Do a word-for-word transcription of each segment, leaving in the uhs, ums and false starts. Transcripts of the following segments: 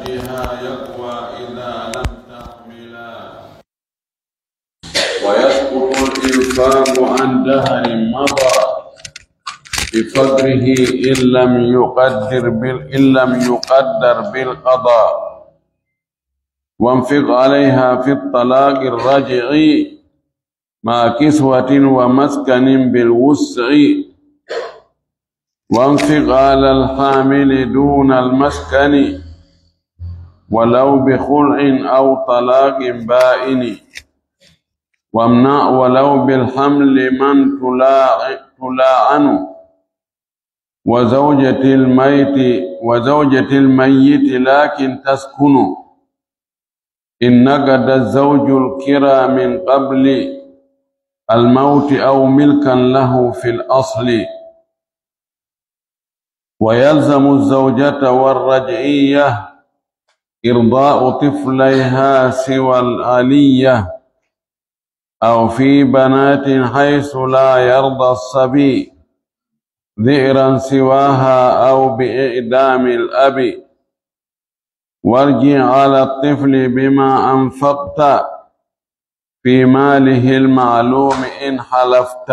بها يقوى إذا لم تحملا. ويسقط الإنفاق عن دهر مضى بفقره إن لم يقدر بال-، إن لم يقدر بالقضاء. وانفق عليها في الطلاق الرجعي مع كسوة ومسكن بالوسع. وانفق على الحامل دون المسكن ولو بخلع أو طلاق بائن. وامنع ولو بالحمل من تلاع-، تلاعن. وزوجة الميت، وزوجة الميت لكن تسكن. إن نقض الزوج الكرى من قبل الموت أو ملكا له في الأصل. ويلزم الزوجة والرجعية إرضاء طفليها سوى العلية، أو في بنات حيث لا يرضى الصبي، ذعرا سواها أو بإعدام الأب. وارجع على الطفل بما أنفقت في ماله المعلوم إن حلفت.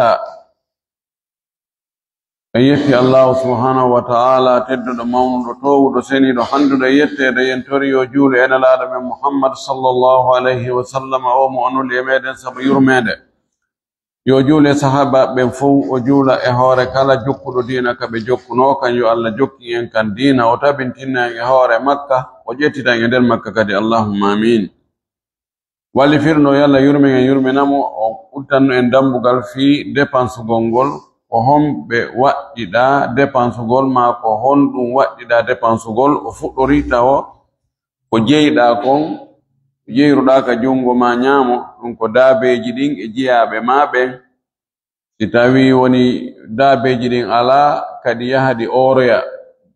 En yetti Allahu subhanahu wa ta'ala, tedduɗo, mawnuɗo, toowuɗo, seniiɗo, handuɗo e yetteede, en tori yo juulu e Nelaaɗo men Muhammad sallallahu alayhi wa sallam, o mo o nuli e meɗen sabu yurmeende. Yo juulu e sahaabaaɓe ɓen fow, o juula e hoore kala jokkuɗo diina ka ɓe jokkunoo kan, yo Allah jokkin en kan diina, o tabintinna en e hoore makka, o ƴettita en e nder makka kadi, allahumma amin. Wallifirno yo Allah yurmen en, yurmina mo, o uddanno en dambugal fii depansugol ngol, ko honɓe waɗɗiɗaa depansugol, maa ko honɗum waɗɗiɗaa depansugol, o fuɗɗori tawo ko jeyɗaa kon, jeyruɗaa ka junngo maa ñaamo, ɗum ko daabeeji ɗin e jiyaaɓe maa ɓen. Si tawii woni daabeeji ɗin alaa, kadi yaha ɗi ooroya,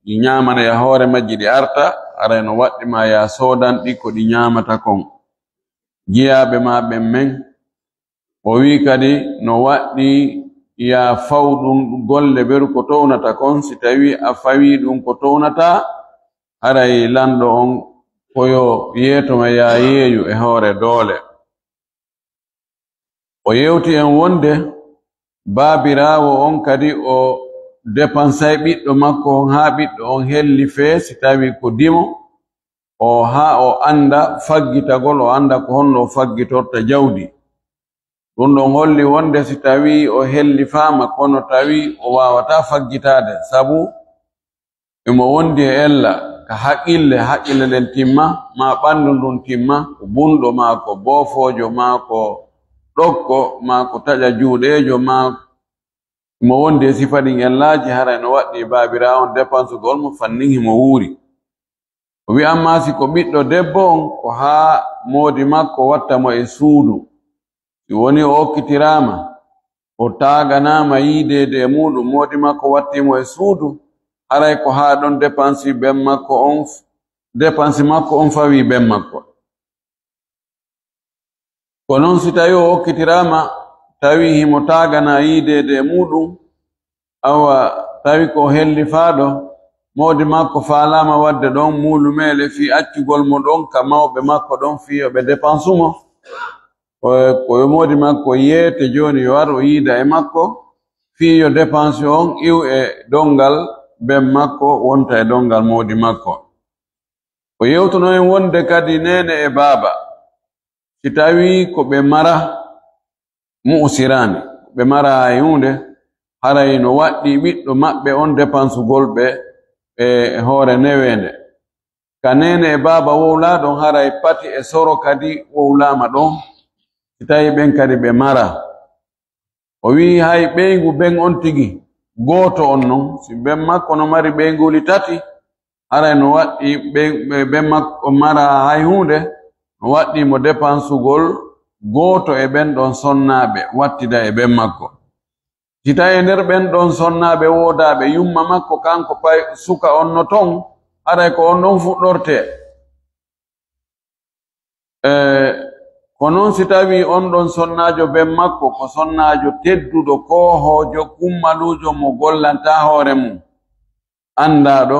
ɗi ñaamana ya hoore majji, ɗi arta, aray no waɗɗi maa yaa soodan ɗi ko ɗi ñaamata kon. Jiyaaɓe maa ɓen men, o wi'i kadi no waɗɗi yaa faw ɗum golle beru ko townata kon, si tawii a fawii ɗum ko townata, haray lanɗo on ko yo yeeto ma yaa yeeyu e hoore doole. O yewti en wonde baabiraawo on kadi o depansay ɓiɗɗo makko on haa ɓiɗɗo on hellifee, si tawii ko dimo, o haa o annda faggitagol, o annda ko honno o faggitorta jawdi. Ɗum ɗon holli wonde si tawii o hellifaama, kono tawii o waawataa faggitaade, sabu imo wondi e ella ka haqqille, haqqille ɗen timma, maa ɓanndu ndun timma, ko bunɗo, maa ko boofoojo, maa ko ɗokko, maa ko taƴa juuɗeejo, maa imo wondi e sifa ɗin ellaaji, haray no waɗɗii baabiraawo on depansugol mo fannin himo wuuri. O wi'i, ammaa si ko ɓiɗɗo debbo on, ko haa moodi makko watta mo e suudu. Si woni o okkitiraama, o taaganaama yiideede e muuɗum, moodi makko wattii mo e suudu, haray ko haa ɗon depansi ben makko on, depansi makko on fawii ben makko. Ko non si tawii o okkitiraama, tawii himo taaganaa yiideede e muuɗum, awa tawi ko o hellifaaɗo, moodi makko faalaama waɗde ɗon muulumeele fii accugol mo ɗon ka mawɓe makko ɗon fii yo ɓe depansu mo. Ko, ko yo moodi makko yeete jooni, yo ar o yiida e makko, fii yo depansu on iw e donngal ben makko, wonta e donngal moodi makko. O yewtuno en wonde kadi neene e baaba, si tawii ko ɓe mara mu'usiraani, ko ɓe mara hay huunde, haray no waɗɗii ɓiɗɗo maɓɓe on depansugol ɓe e hoore neweende. Ka neene e baaba wowlaa ɗon, haray pati e soro kadi wowlaama ɗon, si tawii ɓen kadi ɓe mara. O wi'i, hay ɓeyngu ben on tigi, gooto on non, si ben makko no mari ɓeynguuli tati, haray no waɗɗii ɓe, ɓe, ben makko mara hay huunde, no waɗɗii mo depansugol gooto e ɓen ɗon sonnaaɓe, wattida e ben makko. Si tawii e nder ɓen ɗon sonnaaɓe woodaaɓe, yumma makko kanko pay suka on no ton, haray ko on ɗon fuɗɗortee. E, ko non si tawii on ɗon sonnaajo ben makko, ko sonnaajo tedduɗo, koohoojo, kummaluujo mo gollantaa hoore mum, anndaaɗo,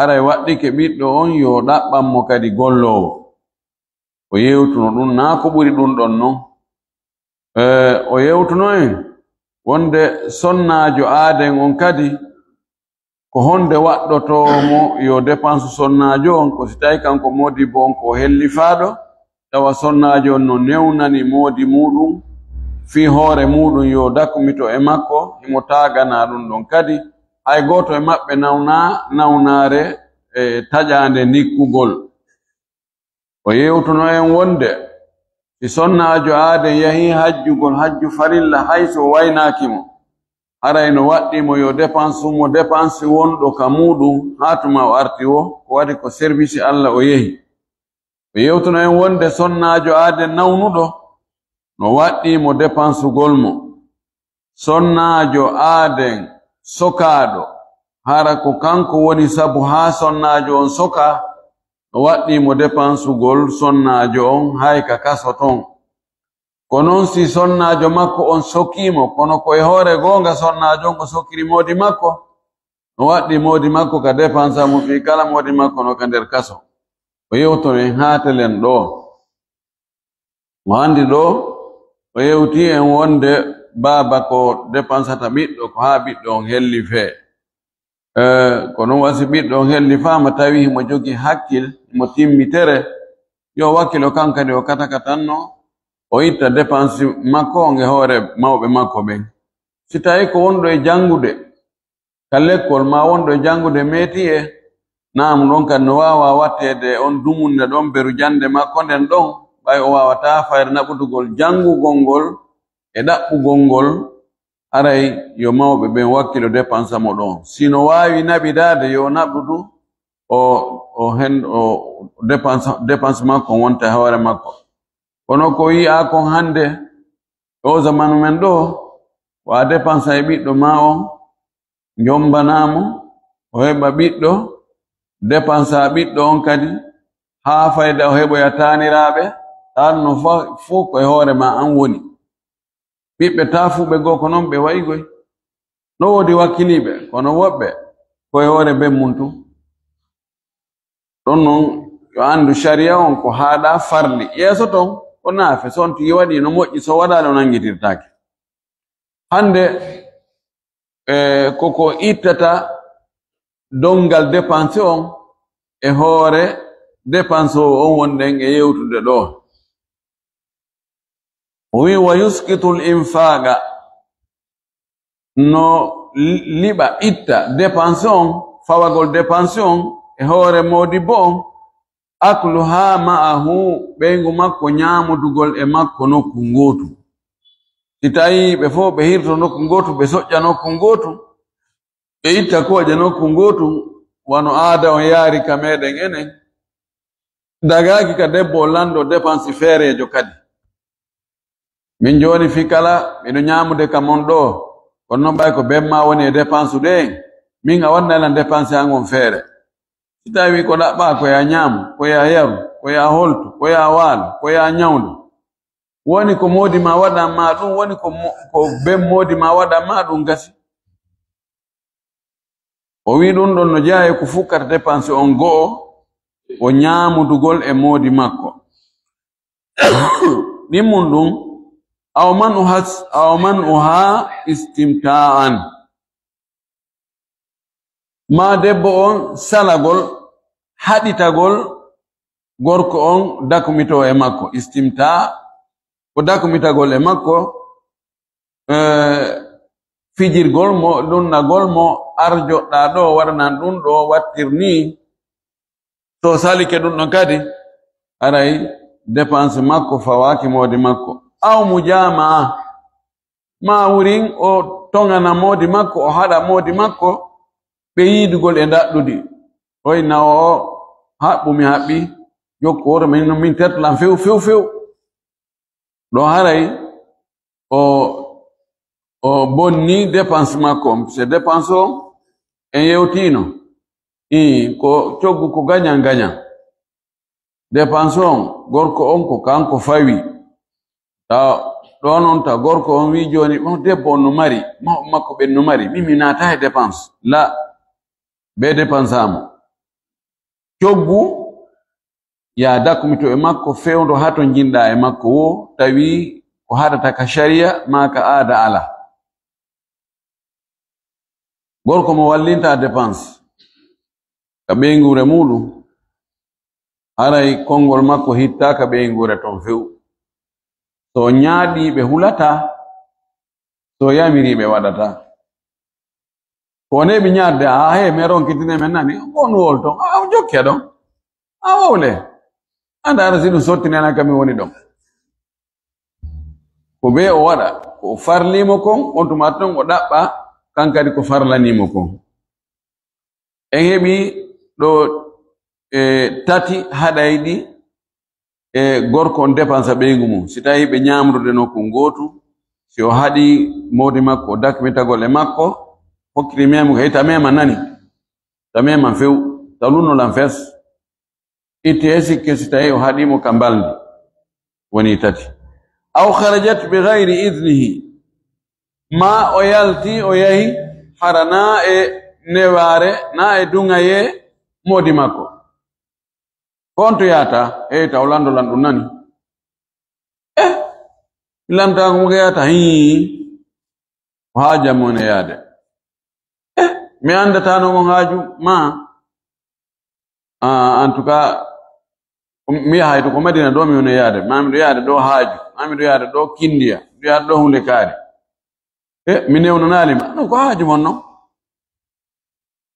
Haray waɗɗike ɓiɗɗo on yo ɗaɓɓan mo kadi golloowo. O yewtuno ɗun, naa ko ɓuri ɗun ɗon non. E, o yewtuno en wonde sonnaajo aaden on kadi, ko honde waɗɗotoo mo yo dépense sonnaajo on, ko si tawi kanko moodibbo on ko o hellifaaɗo, tawa sonnaajo on no newnani moodi muuɗum fii hoore muuɗum yo dakumito e makko, himo taaganaa ɗun ɗon kadi. Hay gooto e maɓɓe nawnaa nawnaare e taƴaande nikkugol. O yewtuno en wonde si sonnaajo aaden yahii hajjugol hajju farilla, hay so o waynaaki mo, haray no waɗɗii mo yo dépense mo dépense wonɗo ka muuɗum haa tuma o arti woo, ko waɗi ko service Alla o yehi. O yewtuno en wonde sonnaajo aaden nawnuɗo no waɗɗii mo dépensugol mo. Sonnaajo aaden sokaaɗo, hara ko kanko woni sabu haa sonnaajo on sokaa, no waɗɗii mo dépensugol sonnaajo on hay ka kaso ton. Ko non si sonnaajo makko on sokii mo, kono ko e hoore goonga sonnaajo on o sokiri moodi makko, no waɗɗii moodi makko ka dépensa mo fii kala moodi makko no ka nder kaso. O yewtono en haa telen ɗoo. Mo anndi ɗoo, o yewtii en wonde baaba ko dépensata ɓiɗɗo, ko haa ɓiɗɗo on hellifee. E, ko ɗun wasi ɓiɗɗo on hellifaama tawi himo jogii hakkil, himo timmitere, yo wakkilo kan kadi o katakatanno, o itta dépense makko on e hoore mawɓe makko ɓen. Si tawi ko wonɗo e janngude, ka lekkol maa wonɗo e janngude métier, naamu ɗon kadi no waawaa watteede on dumunne ɗon beru jannde makko nden ɗon, ɓay o waawataa fayre naɓudugol janngugol ngol e ɗaɓɓugol ngol, haray yo mawɓe ɓen wakkilo dépensa mo ɗon. Si no waawi naɓidaade, yo naɓu du, o, o hen, o dépense, dépense makko wonta e hoore makko. Kono ko yi'aa kon hannde, ɗoo zamanu men ɗoo, wa dépensa e ɓiɗɗo maa on, njombanaa mo, o heɓa ɓiɗɗo, dépensa ɓiɗɗo on kadi, haa fayda o heɓoya taaniraaɓe, taanno fa-, fow ko e hoore maa an woni. Ɓiɓɓe taafuɓe goo ko non ɓe wa'i goy. No woodi wakkiliiɓe, kono woɓɓe ko e hoore ben mun tun. Ɗon non, yo anndu sariya on ko haaɗaa farli. Yeeso ton, ko naafe, so on tigi waɗii no moƴƴi, so waɗaali o nanngitirtaake. Hannde, e, koko ittata donngal dépense on e hoore dépense o on wonɗen e yewtude ɗoo. O wi'i, "Wa yusqitul infaqa", no li-, liɓa, itta dépense on, fawagol dépense on e hoore moodibbo on, "akluha ma'ahu", ɓeyngu makko ñaamodugol e makko nokku ngootu. Si tawii ɓe fow ɓe hirto nokku ngootu, ɓe soƴƴa nokku ngootu, ɓe itta kooƴe nokku ngootu, wano aada on yaari ka meɗen enen, dagaaki ka debbo o lanndo dépense feereejo kadi. Min jooni fii kala miɗo ñaamude ka mon ɗoo, kono non ɓay ko ben maa woni e dépense ɗee, min a waɗanay lan dépense an on feere. Si tawii ko ɗaɓɓaa ko yo a ñaamu, ko yo a yaru, ko yo a holtu, ko yo a waalo, ko yo a ñawndu, woni ko moodi maa waɗan maa ɗun, woni ko mo-, ko ben moodi maa waɗan maa ɗun gasi. O wi'i ɗun ɗon no jeyaa e ko fukkata dépense on go'o, o ñaamudugol e moodi makko. Ɗimmun ɗun, aw man'uha, aw man'uha istimta'an. Maa debbo on salagol, haɗitagol gorko on dakumitoo e makko. Istimta, ko dakumitagol e makko, eh, fijirgol mo, lunnagol mo, ar joɗɗaa ɗoo, waɗanan ɗun ɗoo, wattir nii. So salike ɗun ɗon kadi, haray dépense makko fawaaki moodi makko. Aw mujamaa, maa wurin o toŋana moodi makko, o haɗa moodi makko, ɓe yiidugol e ndaɗɗudi. Hoy nawo o, haɓɓu mi haɓɓi, jokku woto min, min tetlan few, few, few. Ɗo haray o, o bonni dépense makko on. Se dépense o en yewtiino. Ii, ko coggu ko gañan gañan. Dépense on, gorko on ko kanko fawi. Ta ɗo non ta gorko on wi jooni, "Bon, debbo on no mari, mawɓe makko ɓen no mari, min mi naata e dépense." La, ɓe dépense amo. coggu, yaa dakmito e makko, fewndo haa to njiɗɗaa e makko woo, tawi ko haɗata ka shari'a maa ka aada alaa. Gorko mo wallinta dépense ka ɓeynguure muuɗum, haray konngol makko hittaaka ɓeynguure ton few. So ñaaɗii ɓe hulataa, so yamirii ɓe waɗataa. Ko o neeɓi ñaatde, a he, mi ronkitine men nani, ko on wol ton, a o jokke ɗon, a wowle. Anda ara si ɗum sottinena kam mi woni ɗon. Ko bee o waɗa, ko o farlii mo kon, on tuma ton o ɗaɓɓa, kan kadi ko farlanii mo kon. En heɓi ɗo, e, tati haɗayɗi e gorko on dépensa ɓeyngu mum. Si tawi ɓe ñaamrude nokku ngootu, si o haɗi moodi makko, o dakmitagol e makko, hokkiti memu, hey, ta mema nani, ta mema few, ta lunno lan fes. Itti e sikke si tawi o haɗi mo ka mbalndi, woni tati. Aw kharajat bi ghayri idnihi, ma o yalti, o yahi, hara na e newaare, na e duŋayee moodi makko. Ko on to yahata, hey, taw lanndo lan ɗum nani. Eh, mi lantaako mo ko yahata, hii, ko haaju am woni yaade. Eh, mi anndataano on haaju ma. Ah, en tout cas, mi yahay to ko Madina ɗo mi woni yaade, ma miɗo yaade ɗo haaju, ma miɗo yaade ɗo kindiya, miɗo yaade ɗo hunde kaari. E, mi newnanaali ma. Non, ko haaju mon non.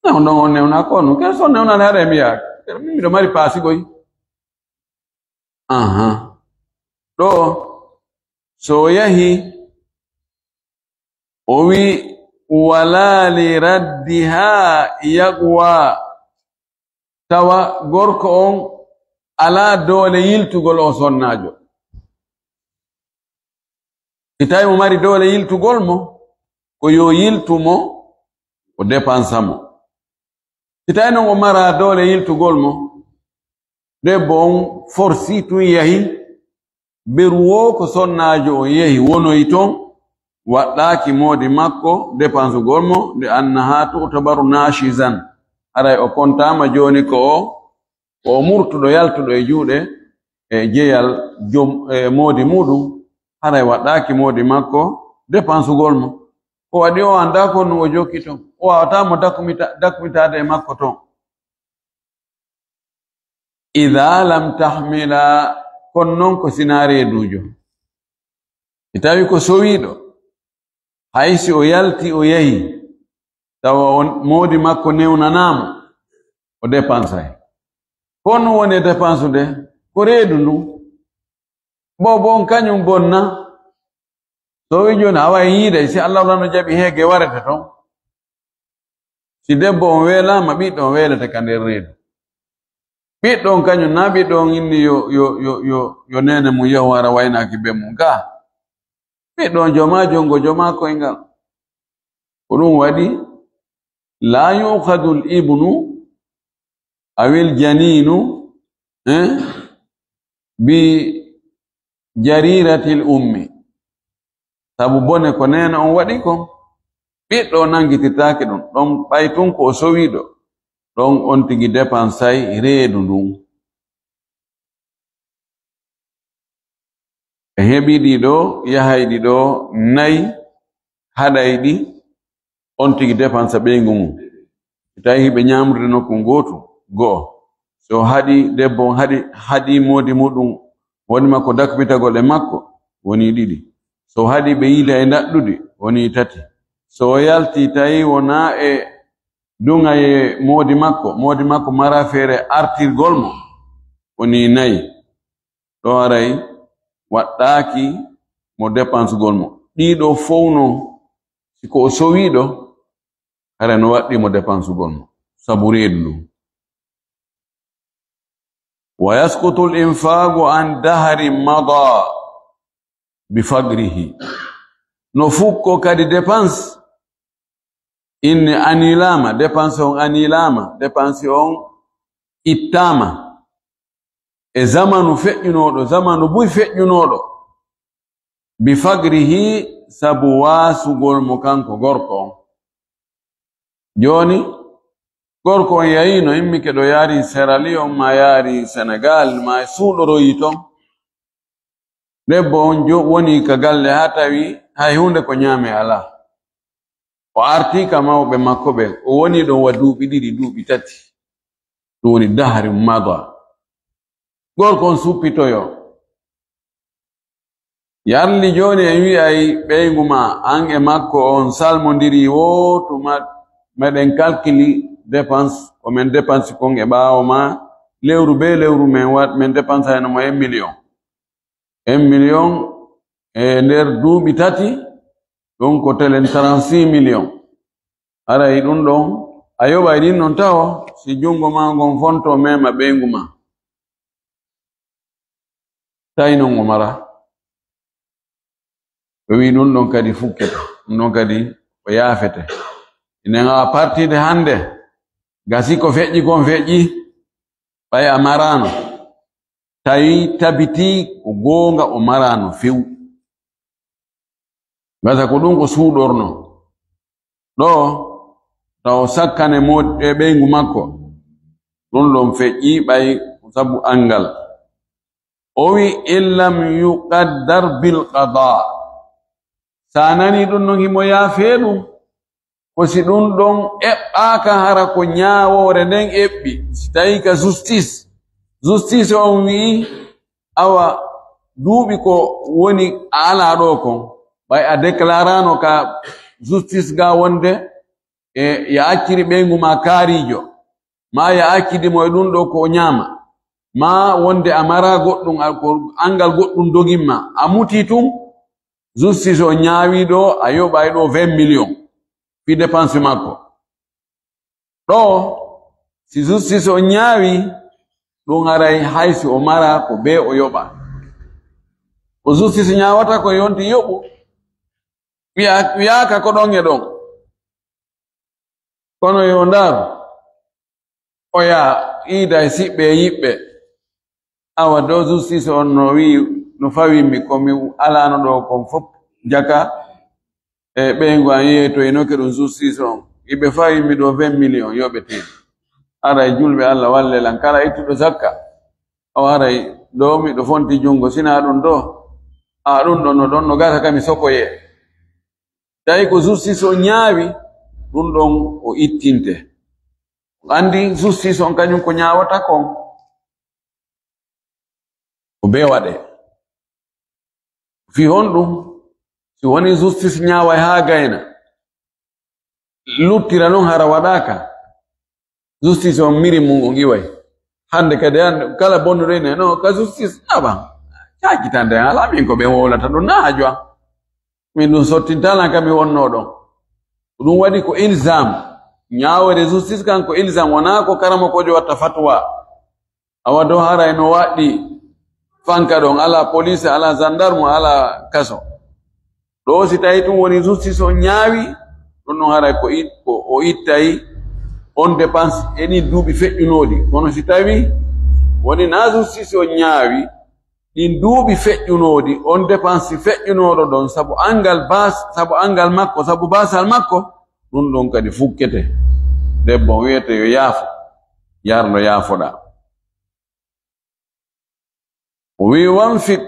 Non, non, on newna ko non. Ke so newnaali haɗa e mi yaade. Ke min miɗo mari paasi koy. Aha. Ɗo, so o yahi, o wi, "Wala li raddiha yaqwa." Tawa gorko on alaa doole yiltugol o sonnaajo. Si tawi mo mari doole yiltugol mo, ko yo yiltu mo, o dépensa mo. Si tawi non o mara doole yiltugol mo, debbo on forsi tun yahi, beru wo ko sonnaajo on yahi wonoyi ton, waɗɗaaki moodi makko dépensugol mo, nde annaha tu'tabaru nashizan. Haray o kontaama jooni ko o, ko o murtuɗo yaltuɗo e juuɗe e jeyal jom, e moodi muuɗum, haray waɗɗaaki moodi makko dépensugol mo. Ko waɗi o anndaa ko no o jokki ton. O waawataa mo dakmita-, dakmitaade e makko ton. Ida lam tahmila, kono non ko sinaa reeduujo. Si tawi ko sowiiɗo, hay si o yalti o yahi, tawa on moodi makko newnanaama, o dépensay. Kono woni e dépensude, ko reedu ndun. Boobo on kañum bonna. So wi jooni, awa en yiiday, si Allah wala no jaɓi heege warete ton. Si debbo on weelaama, ɓiɗɗo on weelete ka nder reedu. Ɓiɗɗo on kañum, na ɓiɗɗo on inni yo, yo, yo, yo, yo neene mum yahu hara waynaaki ben mum. Gaa, ɓiɗɗo on jomaa junngo, jomaa koyngal. Ko ɗum waɗi, la yu'khadul ibnu awil janinu, eh, bi jariratil ummi. Sabu bone ko neene on waɗi kon. Ɓiɗɗo on nanngitirtaake ɗum. Ɗon ɓay tun ko o sowiiɗo. Ɗon on tigi dépensay reedu ndun. E heɓi ɗi ɗo, yahay ɗi ɗo, nayi, haɗay ɗi, on tigi dépensa ɓeyngu mum. Si tawi hiɓe ñaamrude nokku ngootu, go'o. So haɗi debbo on, haɗi, haɗi moodi muɗum, woni makko dakmitagol e makko, woni ɗiɗi. So haɗi ɓe yiida e ndaɗɗudi, woni tati. So o yalti tawi wonaa e duŋa e moodi makko, moodi makko mara feere artirgol mo, woni nayi. Ɗo haray waɗɗaaki mo dépensugol mo. Ɗiɗo fow non, si ko o sowiiɗo, haray no waɗɗii mo dépensugol mo. Sabu reedu ndun. Wa yasqutul infaqu an dahri mada bi faqrihi. No fukko kadi dépense inni annulaama, dépense on annulaama, dépense on ittaama e zamanu feƴƴunooɗo, zamanu buy feƴƴunooɗo, bi faqrihi, sabu waasugol mo kanko gorko on. Jooni, Gorko on yahi no immike ɗo yaari Sierra Leone, ma yaari Senegal, ma suuɗoroyi ton. Debbo on jo-, woni ka galle haa tawi hay huunde ko ñaame alaa. O arti ka mawɓe makko ɓen. O woni ɗon wa duuɓi ɗiɗi, duuɓi tati. Ɗum woni dahri mada. Gorko on suppitoyo. Yarli jooni en wi'ay ɓeyngu ma, an e makko on salmondiri woo tuma, meɗen kalkili dépense, ko men dépense kon e ɓaawo ma, lewru bee lewru men waɗ, men dépensayno mo un million. Un million e nder duuɓi tati, ɗum ko telen trente-six millions. Aray ɗum ɗon, a yoɓay ɗin ɗon taho, si junngo ma ngon fonto mema ɓeyngu ma. Tawi non o mara. O wi ɗum ɗon kadi fukkete, ɗum ɗon kadi o yaafete. Inen a partide hannde, gasi ko feƴƴi kon feƴƴi, ɓay a maraano. Tawi tabiti ko goonga o maraano few. Gasa ko ɗum ko suuɗorno. Ɗo, taw sakkane mo e ɓeyngu makko. Ɗum ɗon feƴƴi ɓay sabu anngal. O wi, "In lam yuqaddar bil qada." Sa nani ɗum ɗon himo yaafee ɗum. Ko si ɗum ɗon eɓɓaaka hara ko ñaawoore nden eɓɓi. Si tawi ka justice, justice on wi'i, awa duuɓi ko woni a alaa ɗo kon, ɓay a déclarano ka justice ga wonde e ya acciri ɓeyngu ma kaarijo, ma ya accidi mo e ɗum ɗo ko o ñaama, ma wonde a mara goɗɗum, a, ko anngal goɗɗum dogimma, a muti tun, justice o ñaawi ɗo, a yoɓay ɗo vingt millions fi dépense makko. Ɗo, si justice o ñaawi, ɗum haray hay si o mara ko bee o yoɓa. Ko justice ñaawata ko yonti yoɓu, wiya-, wiyaaka ko ɗon e ɗon. Kono yo ndar, o yaa iida e siɓɓe e yiɓɓe. Awa do justice on no wi'i, no fawimmi ko mi alaano ɗo kon fof jaka, e ɓeyngu an yeeytoynoke ɗum justice on. Iɓe fawimmi ɗo vingt millions yoɓeteeɗi. Aray julɓe Allah walle lan, kala ittuɗo zakka, o aray ɗo miɗo fonti junngo, sina ɗum ɗo, a ɗum ɗon no ɗon no gasa kami sokoye. Tawi ko justice on ñaawi, ɗum ɗon o ittinte. Anndi justice on kañum ko ñaawata kon, ko bee waɗe. Fii honɗum? Si woni justice ñaaway haa gayna, luttira non hara waɗaaka, justice on miri mum on iway. Hannde kadi, hannde kala bonnuɗo ine, no, ka justice, aɓa, caakitande en alaa, min ko ɓe wowlata ɗum, na haaju am. Min ɗum sottintalan ka mi wonnoo ɗon. Ko ɗum waɗi ko ilzam. Ñaawoyde justice kan ko ilzam, wonaa ko karamokoojo watta fatwa. Awa do haray no waɗɗi fanka ɗon, alaa police, alaa gendarme, alaa kaso. Ɗo si tawi ɗum woni justice on ñaawi, ɗum ɗon haray ko it-, ko o ittay on dépense e ɗin duuɓi feƴƴunooɗi. Kono si tawi woni na justice on ñaawi, ɗin duuɓi feƴƴunooɗi, on dépense feƴƴunooɗo ɗon, sabu anngal bas-, sabu anngal makko, sabu basal makko, ɗum ɗon kadi fukkete. Debbo on wiyete yo yaafo, yarno yaafoɗa. O wi, "Wanfiq,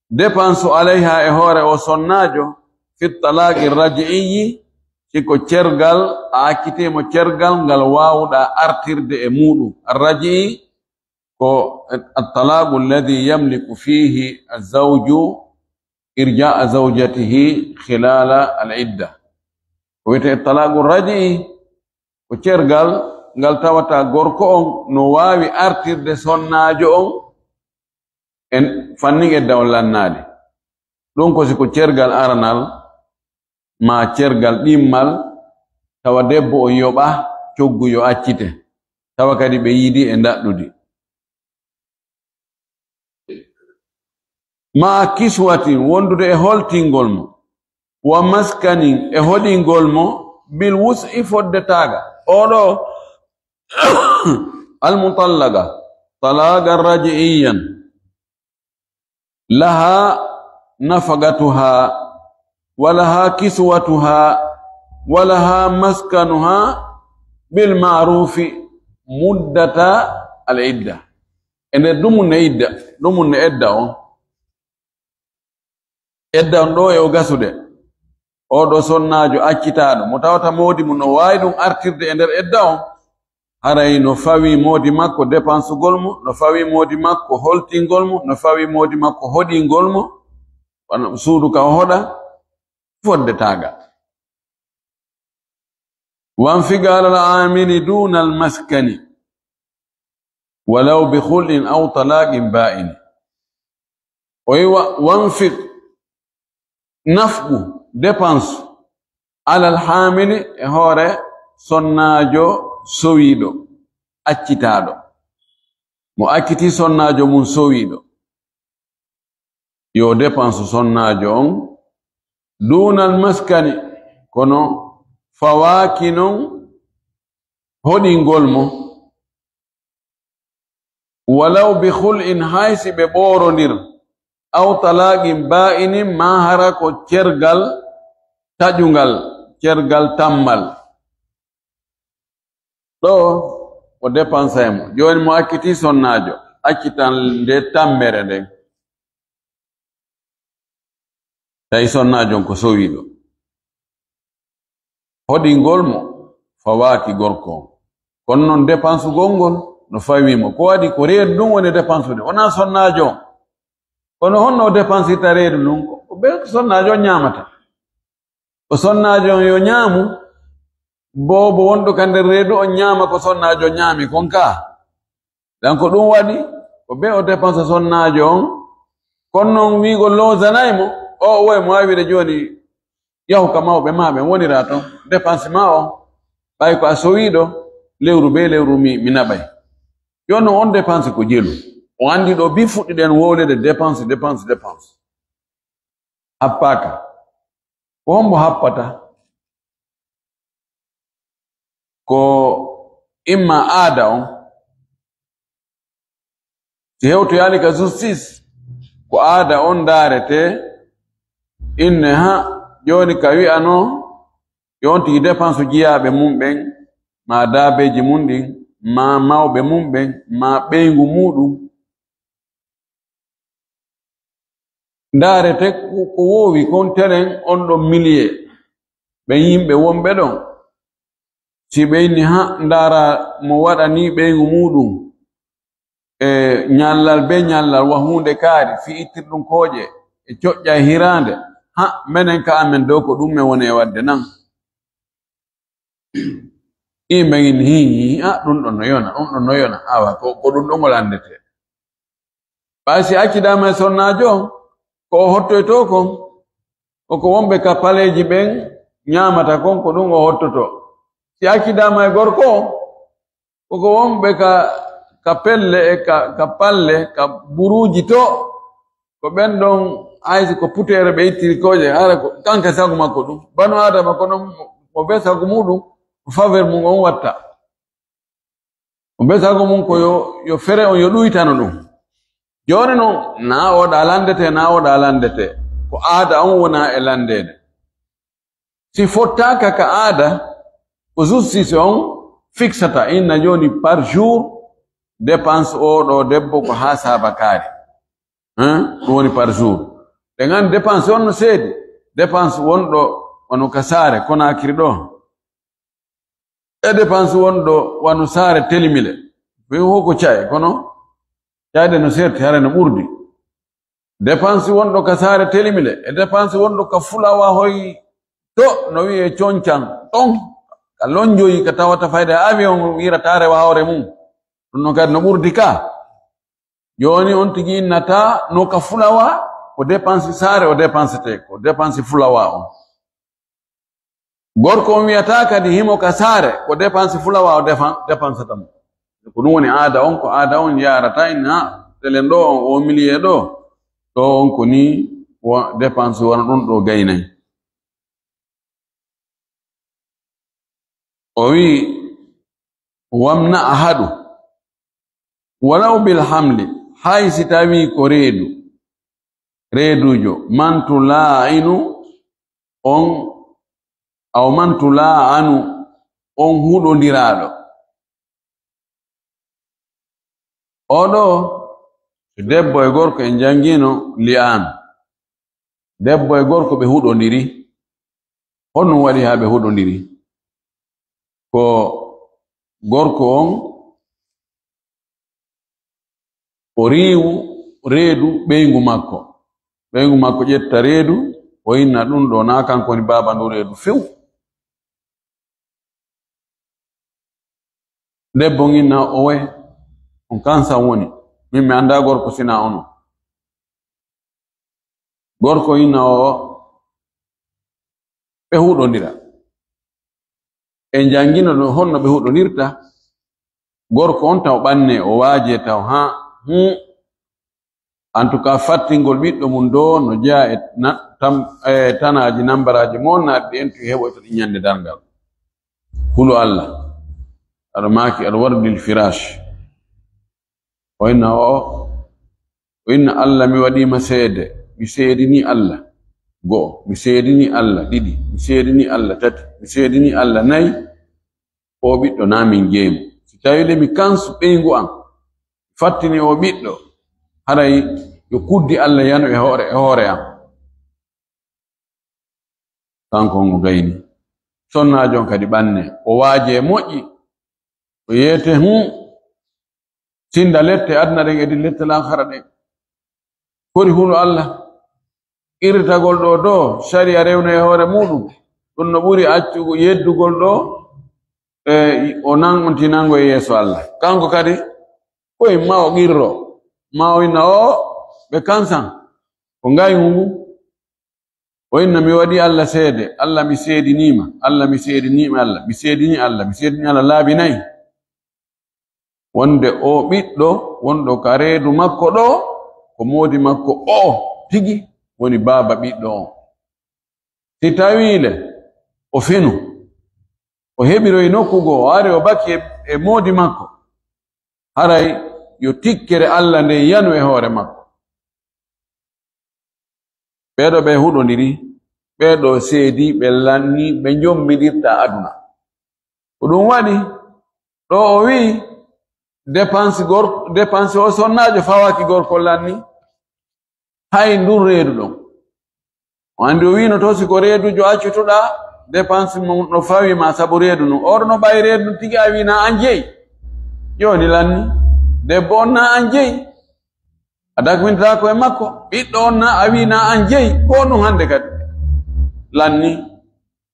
dépense alayha e hoore o sonnaajo, fi talaqi raji'i, si ko cergal, a accitimo cergal ngal waawuɗa artirde e muuɗum." Raji'i ko at-talaqu alladhi yamliku fihi az-zawju irja'a zawjatihi khilala al-idda. Ko wiyetee talaqu raji'i, ko cergal ngal tawata gorko on no waawi artirde sonnaajo on en fannin edda on lannaali. Ɗum ko si ko cergal aranal ma cergal ɗimmal, tawa debbo on yoɓa coggu yo accite, tawa kadi ɓe yiidi e ndaɗɗudi. Ma kiswatin, wondude e holtingol mo, wa maskanin, e hoɗingol mo, bil wus'i, fodde taaga. Oɗo almutallaga, talagan raji'iyan, laha nafaqatuha, wa laha kiswatuha, wa laha maskanuha, bil maaruufi muddata al idda. E nder dumunne idda, dumunne edda on. Edda on ɗo e o gasude. Oɗo sonnaajo accitaaɗo, mo tawata moodi mum no waawi ɗum artirde e nder edda on. Haray no fawi moodi makko dépensugol mo, no fawi moodi makko holtingol mo, no fawi moodi makko hoɗingol mo, wano suudu ka o hoɗa, fodde taaga. Wanfiq alal aamili duunal maskani, walaw bi khul'in aw talaqin baa'ini. O wi'i wa-, wanfiq nafqu, dépense, alal haamili e hoore sonnaajo sowiiɗo, accitaaɗo. Mo acciti sonnaajo mum sowiiɗo. Yo dépense sonnaajo on, duunal maskani, kono fawaaki non hoɗingol mo. Walaw bi khul'in, hay si ɓe ɓoorondir, aw talaqin baa'inin, maa hara ko cergal taƴungal, cergal tammal. Ɗo o dépensay mo. Jooni mo acciti sonnaajo, accitan nde tammere nden. Tawi sonnaajo on ko sowiiɗo. Hoɗingol mo fawaaki gorko on. Kono non dépensugol ngol no fawi mo. Ko waɗi ko reedu ndun woni dépensude. Wonaa sonnaajo on. Kono honno o dépensirta reedu ndun? Ko ɓe sonnaajo on ñaamata. Ko sonnaajo on yo ñaamu, boobo wonɗo ka nder reedu on ñaama ko sonnaajo ñaami kon ka. Dan ko ɗum waɗi, ko ɓe o dépense sonnaajo on. Kono non wi'ugol loozanay mo, o woy mo waawire jooni, yahu ka mawɓe ma ɓen wonira ton, dépense ma on. Ɓay ko a sowiiɗo, lewru be lewru mi, mi naɓay. Yo non on dépense ko jelu. O andi ɗo bi fuɗɗiɗen wowlede dépense, dépense, dépense. Happaaka. Ko hombo happata? Ko imma aada on. Si hewtoyaali ka justice, ko aada on ndaarete, inne ha, jooni ka wi'ano, yo on tigi dépense jiyaaɓe mum ɓen, ma daabeeji mum ɗin, ma mawɓe mum ɓen, ma ɓeyngu muɗum. Ndaarete ko, ko woowi kon telen on ɗon miliye. Ɓen yimɓe wonɓe ɗon. Si ɓe inni ha ndaara mo waɗani ɓeyngu muɗum e ñallal be ñallal wa huunde kaari fi ittirɗum kooƴe e coƴƴa e hiraande, ha menen ka amen dow ko ɗum men woni e waɗde nan. Yimɓe ngin hii, hii, a, ɗum ɗon no yona, ɗum ɗon no yona. Awa, ko, ko ɗum ɗon ngol anndete. Ɓay si accidaama e sonnaajo on, ko o hottoytoo kon, ko ko wonɓe ka paleeji ɓen ñaamata kon, ko ɗum o hottotoo. Si accidaama e gorko on, ko ko wonɓe ka, ka pelle e ka, ka palle, ka buruuji to, ko ɓen ɗon, hay si ko puteere ɓe ittiri kooƴe, hara ko kanka sago makko ɗum. Banu Aadama ko non mo, mo be sago muɗum, ko faveur mum on watta. Ko be sago mum ko yo, yo fere on yo ɗuytano ɗum. Jooni non, na oɗa landete, na oɗa landete. Ko aada on wona e landeede. Si fottaaka ka aada, ko justice on fixata, inna jooni par jour, dépense oɗo debbo ko haa saaba kaari. Hein? Ɗum woni par jour. Ɗen an dépense on no seedi. Dépense wonɗo wano ka saare, Konaakiri ɗo. E dépense wonɗo wano saare Telimile. Ɓe wo ko caye, kono cayde no serti, hare no ɓurdi. Dépense wonɗo ka saare Telimile, e dépense wonɗo ka fulawa hoy to, no wi'e Concan, ɗon, ka lonjoyi, ka tawata fayde avion wirata rewa hoore mum. Ɗum non kadi no ɓurdi ka. Jooni on tigi innata no ka fulawa, ko dépense saare o dépensete, ko dépense fulawa on. Gorko on wiyata kadi himo ka saare, ko dépense fulawa o défen-, dépensata mo. Ko ɗum woni aada on, ko aada on yaarata en, ha, telen ɗo on, o milieu ɗo, ɗo on ko ni wo-, dépense wona ɗum ɗo gaynay. O wi, "Wamna a haɗu, walaw bil hamli, hay si tawi ko reedu, reedujo, man tu laa'inu on, aw man tu laa'anu, on huɗondiraaɗo. Oɗo, debbo e gorko en jangino li'aan. Debbo e gorko ɓe huɗondiri. Honno waɗi haa ɓe huɗondiri? Ko gorko on, o riiwu reedu ɓeyngu makko. Ɓeyngu makko ƴetta reedu, o inna ɗum ɗo, naa kanko woni baaba ndu reedu few. Debbo on inna o, "Owe, on kansan woni. Min mi anndaa gorko sina ono." Gorko inna o, ɓe huɗondira. En jangino ɗo honno ɓe huɗondirta. Gorko on taw ɓanne, o waaje taw, haa, hmm. En tout cas, fattingol ɓiɗɗo mum ɗo no jeyaa e na-, tam-, e tanaaji nambaraaji mo on naatɗi en, to heɓoyta ɗi ñande darngal. Hulu Allah. Aɗa maaki, aɗa wardil firash. O inna o, o inna Allah, mi waɗiima seede. Mi seedini Allah. Go'o. Mi seedini Allah. Ɗiɗi. Mi seedini Allah. Tati. Mi seedini Allah. Nayi. O ɓiɗɗo naa min jeyi mo. Si tawii le mi kansu ɓeyngu an, fattini o ɓiɗɗo, haray yo kuddi Allah yanu e hoore, e hoore am. Kanko on o gayni. Sonnaajo on kadi ɓanne. O waaje moƴƴi. O yeete, hum. Sinda lette aduna ɗen e ɗi lette laakhara ɗen. Foti hulu Allah. Qirritagol ɗo, ɗo, sariya rewna e hoore muɗum. Ɗum no ɓuri accugo yeddugol ɗo, e, o nan-, on tinango e yeeso Allah. Kanko kadi, koye ma o qirro, ma o inna o, ɓe kansan. Ko ngaygu ngu. O inna, mi waɗi Allah seede. Allah, mi seediniima. Allah, mi seediniima. Allah, mi seedini Allah. Mi seedini Allah laabi nayi. Wonde o ɓiɗɗo wonɗo ka reedu makko ɗo, ko moodi makko o tigi woni baaba ɓiɗɗo on. Si tawii le o finu, o heɓiroyi nokku goo, o ari o baki e, e moodi makko, haray yo tikkere Allah nden yanu e hoore makko. Ɓee ɗoo ɓe huɗondiri, ɓee ɗoo seedi, ɓe lanni, ɓe njommidirta aduna. Ko ɗum waɗi, ɗo o wi'i, dépense gor-, dépense o sonnaajo fawaaki gorko lanni. Hay ndun reedu ɗon. O anndi o wi'ino to si ko reedujo accutuɗaa, dépense mum no fawi ma sabu reedu ndun. Oɗo no ɓayi reedu ndun tigi a wi'i na an jeyi. Jooni lanni, debbo on na an jeyi. A dakmintaako e makko. Ɓiɗɗo on na a wi'i na an jeyi. Ko ɗum hannde kadi. Lanni.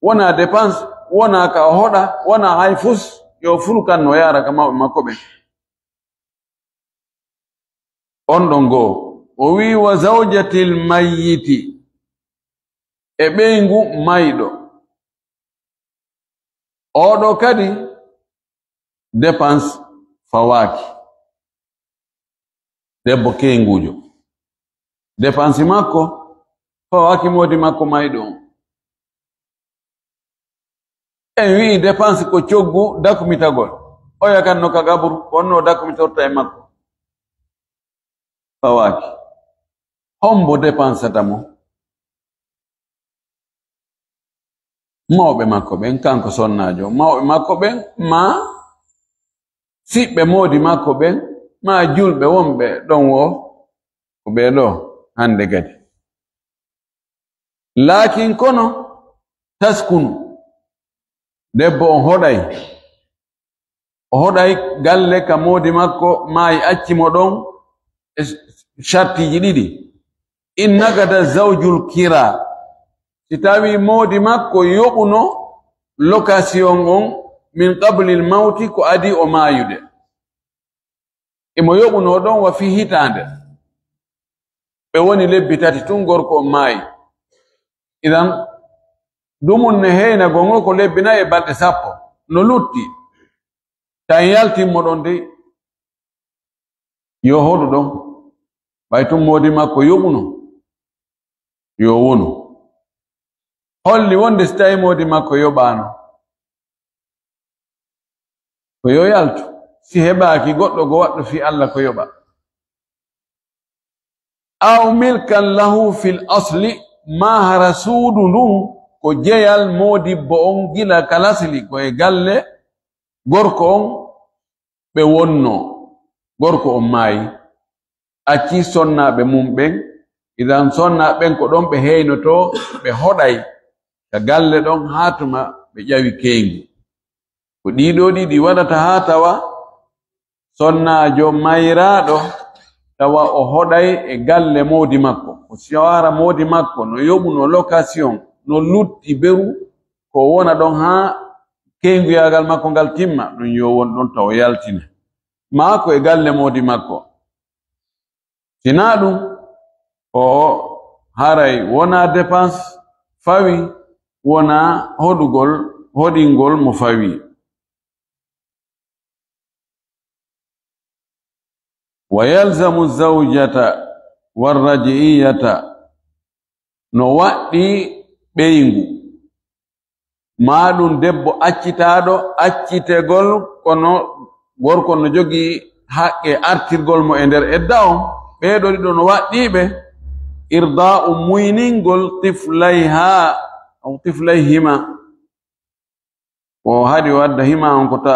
Wona dépense, wona ka o hoɗa, wona hay fus. Yo fulukan no yaara ka mawɓe makko ɓen. On ɗon goo, o wi'i, "Wa zawjatil mayyiti," e ɓeyngu mayɗo. Oɗo kadi, dépense fawaaki. Debbo keynguujo. Dépense makko fawaaki moodi makko mayɗo on. En wi'i dépense ko coggu dakumitagol. Oya kan no ka gaburu, ko honno dakumitorta e makko. Fawaaki. Hombo dépensata mo? Mawɓe makko ɓen, kanko sonnaajo. Mawɓe makko ɓen, maa siɓɓe moodi makko ɓen, maa julɓe wonɓe ɗon woo, ko ɓee ɗoo hannde kadi. Laakin kono, taskunu. Debbo on hoɗay. O hoɗay galle ka moodi makko maayi, acci mo ɗon e sartiiji ɗiɗi. Innaka da zawjul kira. Si tawii moodi makko yoɓuno location on min qablil mawti, ko adii o maayude. Imo yoɓuno ɗon wa fii hitaande. Ɓe woni lebbi tati tun gorko on maayi. Idan, dumun ne heyna gongo ko lebbi nayi e balɗe sappo. No lutti. Tan yaltin mo ɗon dey. Yo hoɗu ɗon. Ɓay tun moodi makko yoɓuno. Yo wonu. Holli wonde si tawi moodi makko yoɓaano. Ko yo yaltu. Si heɓaaki goɗɗo go waɗɗo fii Alla ko yoɓa. Aw milkan lahu fil asli, maa hara suudu ndun ko jeyal moodibbo on gila ka lasli, ko e galle Gorko on ɓe wonnoo, gorko on maayi, acci sonnaaɓe mum ɓen. Idan sonnaaɓe ɓen ko ɗon ɓe heynotoo, ɓe hoɗay ka galle ɗon haa tuma ɓe ƴawi keyngu. Ko ɗii ɗoo ɗiɗi waɗata haa tawa sonnaajo mayraaɗo tawa o hoɗay e galle moodi makko, o siyara moodi makko, no yoɓuno location, no lutti beru, ko wona ɗon haa keynguyaagal makko ngal timma, ɗum yo won ɗon tawa o yaltina. Maa ko e galle moodi makko. Si naa ɗum, o haray wonaa dépense fawi, wonaa hoɗugol, hoɗingol mo fawi. ويلزم الزوجة والرجعية, no waɗɗi ɓeyngu, maa ɗum debbo accitaaɗo, accitegol, kono gorko no jogii haqqe artirgol mo e nder edda on. Ɓee ɗoo ɗiɗo no waɗɗii ɓe, إرضاء, muyningol, طفليها أو طفليهما. Ko haɗi o adda hima on ko ta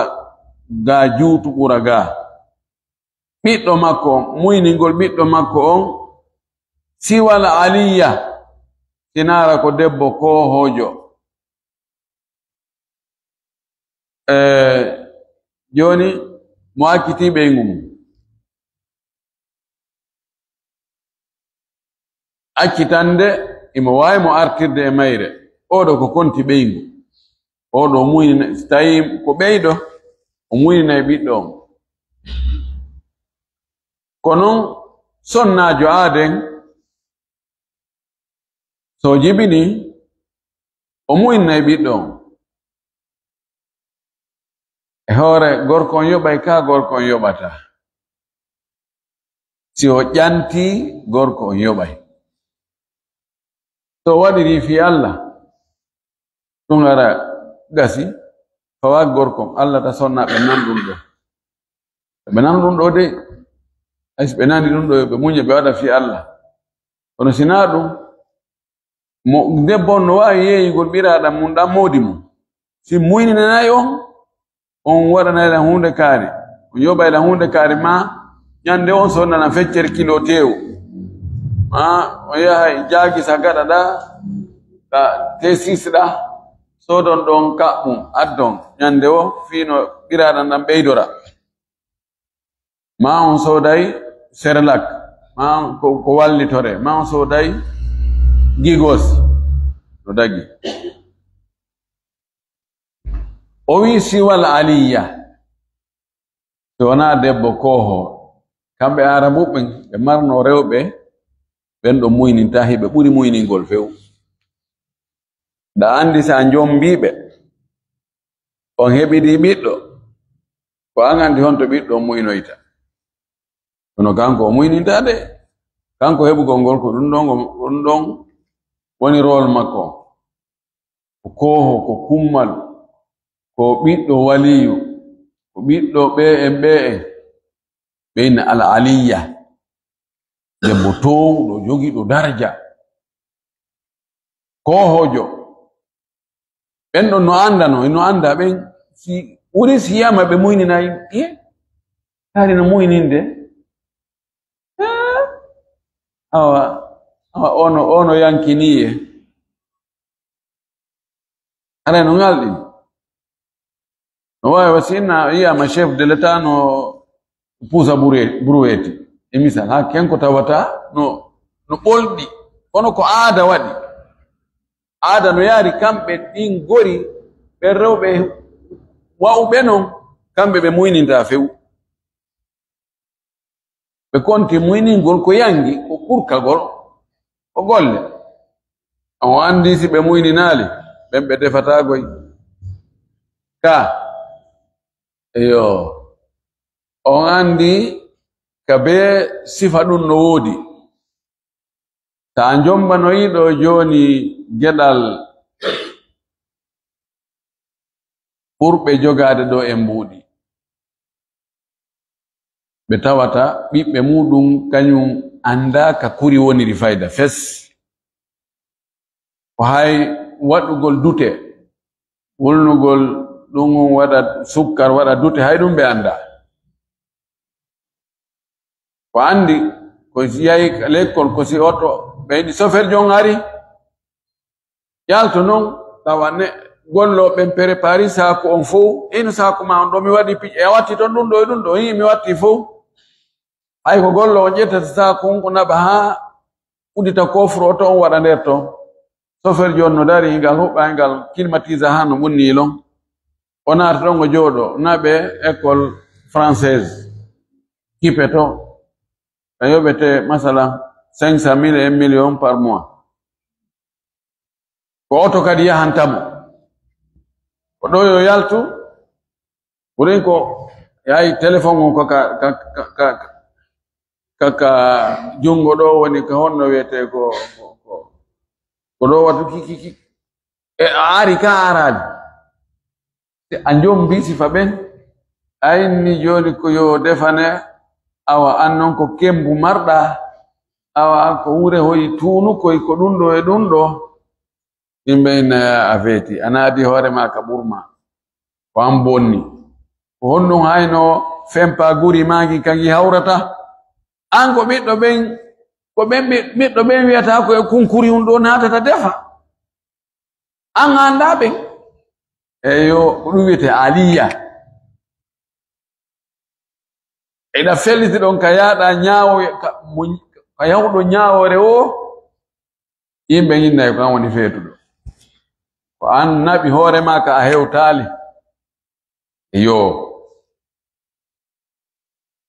gaa juutu ɓura gaa. Ɓiɗɗo makko on, muyningol ɓiɗɗo makko on, سوى العلية, sinaara ko debbo koohoojo. E, jooni, mo accitii ɓeyngu mum. Accitande, imo waawi mo artirde e mayre. Oo ɗoo ko konti ɓeyngu. Oo ɗoo muynina, si tawii ko ɓeydo, o muyninay ɓiɗɗo on. Ko non sonnaajo aaden, so o jibinii, o muynay ɓiɗɗo on. E hoore, gorko on yoɓay ka gorko on yoɓata. Si o ƴantii, gorko on yoɓay. So o waɗirii fii Alla, ɗum ara gasi, fawa gorko on, Alla ta sonna ɓe nan ɗum ɗoo. Ɓe nan ɗum ɗoo de, hay si ɓe nani ɗum ɗoo, yo ɓe muña, ɓe waɗa fii Alla. Kono si naa ɗum, mo, debbo on no waawi yeeyugol ɓiraaɗam mum ɗam moodi mum. Si muyninanay on, on waɗanay lan huunde kaari, on yoɓay lan huunde kaari, maa ɲande on sonnana feccere kilo teewu, maa on yahay jaagisa gaɗa ɗaa, ka T six ɗaa, soodon ɗon kaɓɓum, addon ɲande o fii no ɓiraaɗam ɗam ɓeydora. Maa on sooday Cerelac, maa on ko, ko wallitore, maa on sooday Gigos, no dagi. O wi'i سوى العلية, si wonaa debbo kooho, kamɓe Aarabu ɓen, ɓe marno rewɓe, ɓen ɗo muyninta, hiɓe ɓuri muyningol few. Ɗa anndi si a jombii ɓe, on heɓidii ɓiɗɗo, ko an anndi honto ɓiɗɗo on muynoyta. Kono kanko o muynintaa de. Kanko heɓugol ngol ko ɗum ɗon, ko ɗum ɗon woni rôle makko. Ko kooho, ko kummal, ko ɓiɗɗo waliyu, ko ɓiɗɗo ɓee en ɓee en. Ɓe inna Al Aliyya. Debbo toowuɗo, jogiiɗo darja. Koohoojo. Ɓen ɗon no anndano, no annda ɓen, si ɓuri si yama ɓe muyninayi, iye, taari no muyninde. Eh, awa, awa, ono, ono yankiniye. Aray no ŋalɗi. No waawi wa sinna yi'ama chef de l'État no puusa bure-, brouette. E misal, haa ken ko tawata no, no ɓolɗi. Kono ko aada waɗi. Aada no yaari kamɓe ɗin gori, ɓen rewɓe wa'uɓe non, kamɓe ɓe muyninta few. Ɓe konti muyningol ko yangi, ko kurkagol, ko golle. On anndi si ɓe muyninaali, ɓen ɓe defataa goy. Ka, eyo, on anndi ka bee sifa ɗum no woodi. Taa njombanoyi ɗo jooni geɗal ɓurɓe jogaade ɗo e mbuuɗi. Ɓe tawata ɓiɓɓe muuɗum kañum anndaa ka kuri woniri fayda fes. Ko hay waɗugol dute, wulnugol ɗum waɗa sukkar, waɗa dute, hay ɗum ɓe anndaa. Ko anndi, ko si yahi lekkol, ko si oto, ɓeydi sofer jon ari, yalto noon, tawa ne, gollooɓe ɓen prépari saaku on fof, ino saaku ma on ɗo, mi waɗi piƴe, a watti toon ɗum ɗo e ɗum ɗo, hii, mi watti fof. Hay ko golloowo ƴettata saaku on, ko naɓa haa uddita coffre oto on waɗa nder toon. Sofer jon no dari, ngal huɓɓa, ngal climatisa haa no ɓunni lon. O naata ɗon, o jooɗo, naɓe école française. Kipe to, ɓe yoɓete, masala, cinq cent mille, un million par mois. Ko oto kadi yahanta mo. Ko ɗo yo yaltu, ɓurin ko yahi téléphone on ko ka, ka, ka, ka, ka, ka junngo ɗo woni, ka honno wiyetee ko, ko, ko, ko ɗo watu ki, ki, ki. E a ari ka araade. A jombi sifa ɓen. A inni jooni ko yo defane, awa an non ko kembu marɗa, awa ko wure hoyi tuunu koy ko ɗum ɗo e ɗum ɗo. Yimɓe inna a feeti, a naadi hoore ma ka ɓurma. Ko an bonni. Ko honɗum hayno fempa guri maaki kanki hawrata? An ko ɓiɗɗo ɓen, ko ɓen ɓi-, ɓiɗɗo ɓen wiyata ko e kunkuri on ɗo naatata defa. An a anndaa ɓen. Eyo, ko ɗum wiyetee aliyya. Eɗa felliti ɗon ka yaaɗa ñaawo-, ka mo-, ka yahuɗo ñaawoore o, yimɓe innay ko an woni feetuɗo. Ko an naɓi hoore ma ka a hewtaali. Yo.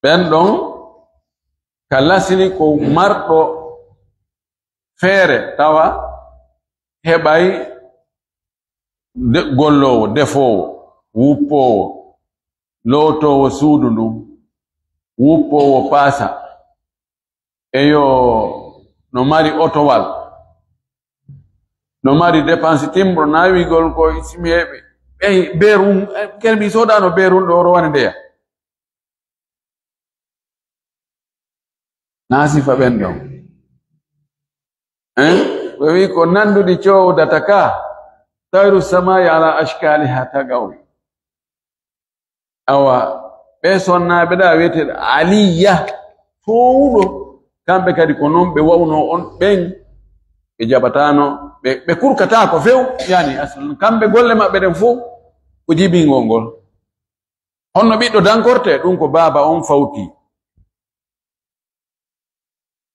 Ɓen ɗon ka lasini ko marɗo feere tawa heɓay de-, golloowo, defoowo, wuppoowo, lootoowo suudu ndun, wuppoowo paasa. Eyo, no mari otowal, no mari dépense timbre, na wiigol ko simi heɓi, ɓey beerum, eh, ken mi soodano beerum ɗo rowane ndeya. Na sifa ɓen ɗon. Eh? Ɓe wi ko nanduɗi cowdata ka, tayru samaa'i ala ashkaaliha tagaw. Awa, ɓe sonnaaɓe ɗa wiyeteeɗo Aliyya, toowuɗo, kamɓe kadi ko non ɓe wawno on ɓen, ɓe jaɓataano, ɓe, ɓe kurkataako few, yani, aslan, kamɓe golle maɓɓe ɗen fow, ko jibingol ngol. Honno ɓiɗɗo dankorte, ɗum ko baaba on fawti.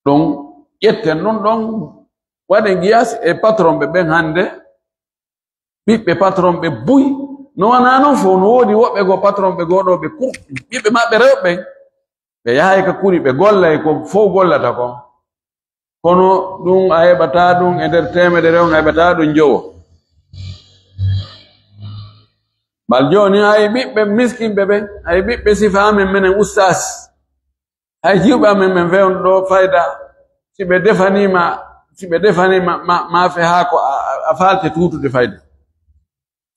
Ɗum ƴetten ɗum ɗon, waɗen qiyas e patron ɓe ɓen hannde, ɓiɓɓe patron ɓe buy, no wanaa non fof, no woodi woɓɓe goo patron ɓe goo ɗo ɓe kurɗi, ɓiɓɓe maɓɓe rewɓe, ɓe yahay ka kuri, ɓe gollay ko fof gollata kon. Kono ɗum a heɓataa ɗum e nder teemedere on, a heɓataa ɗum njowo. Bal jooni hay ɓiɓɓe miskinɓe ɓen, hay ɓiɓɓe sifa amen menen ustaas, hay jiwɓe amen men fewndo ɗo fayda, si ɓe defaniima, si ɓe defaniima ma, maafe haako a, a, a faalte tuutude fayda.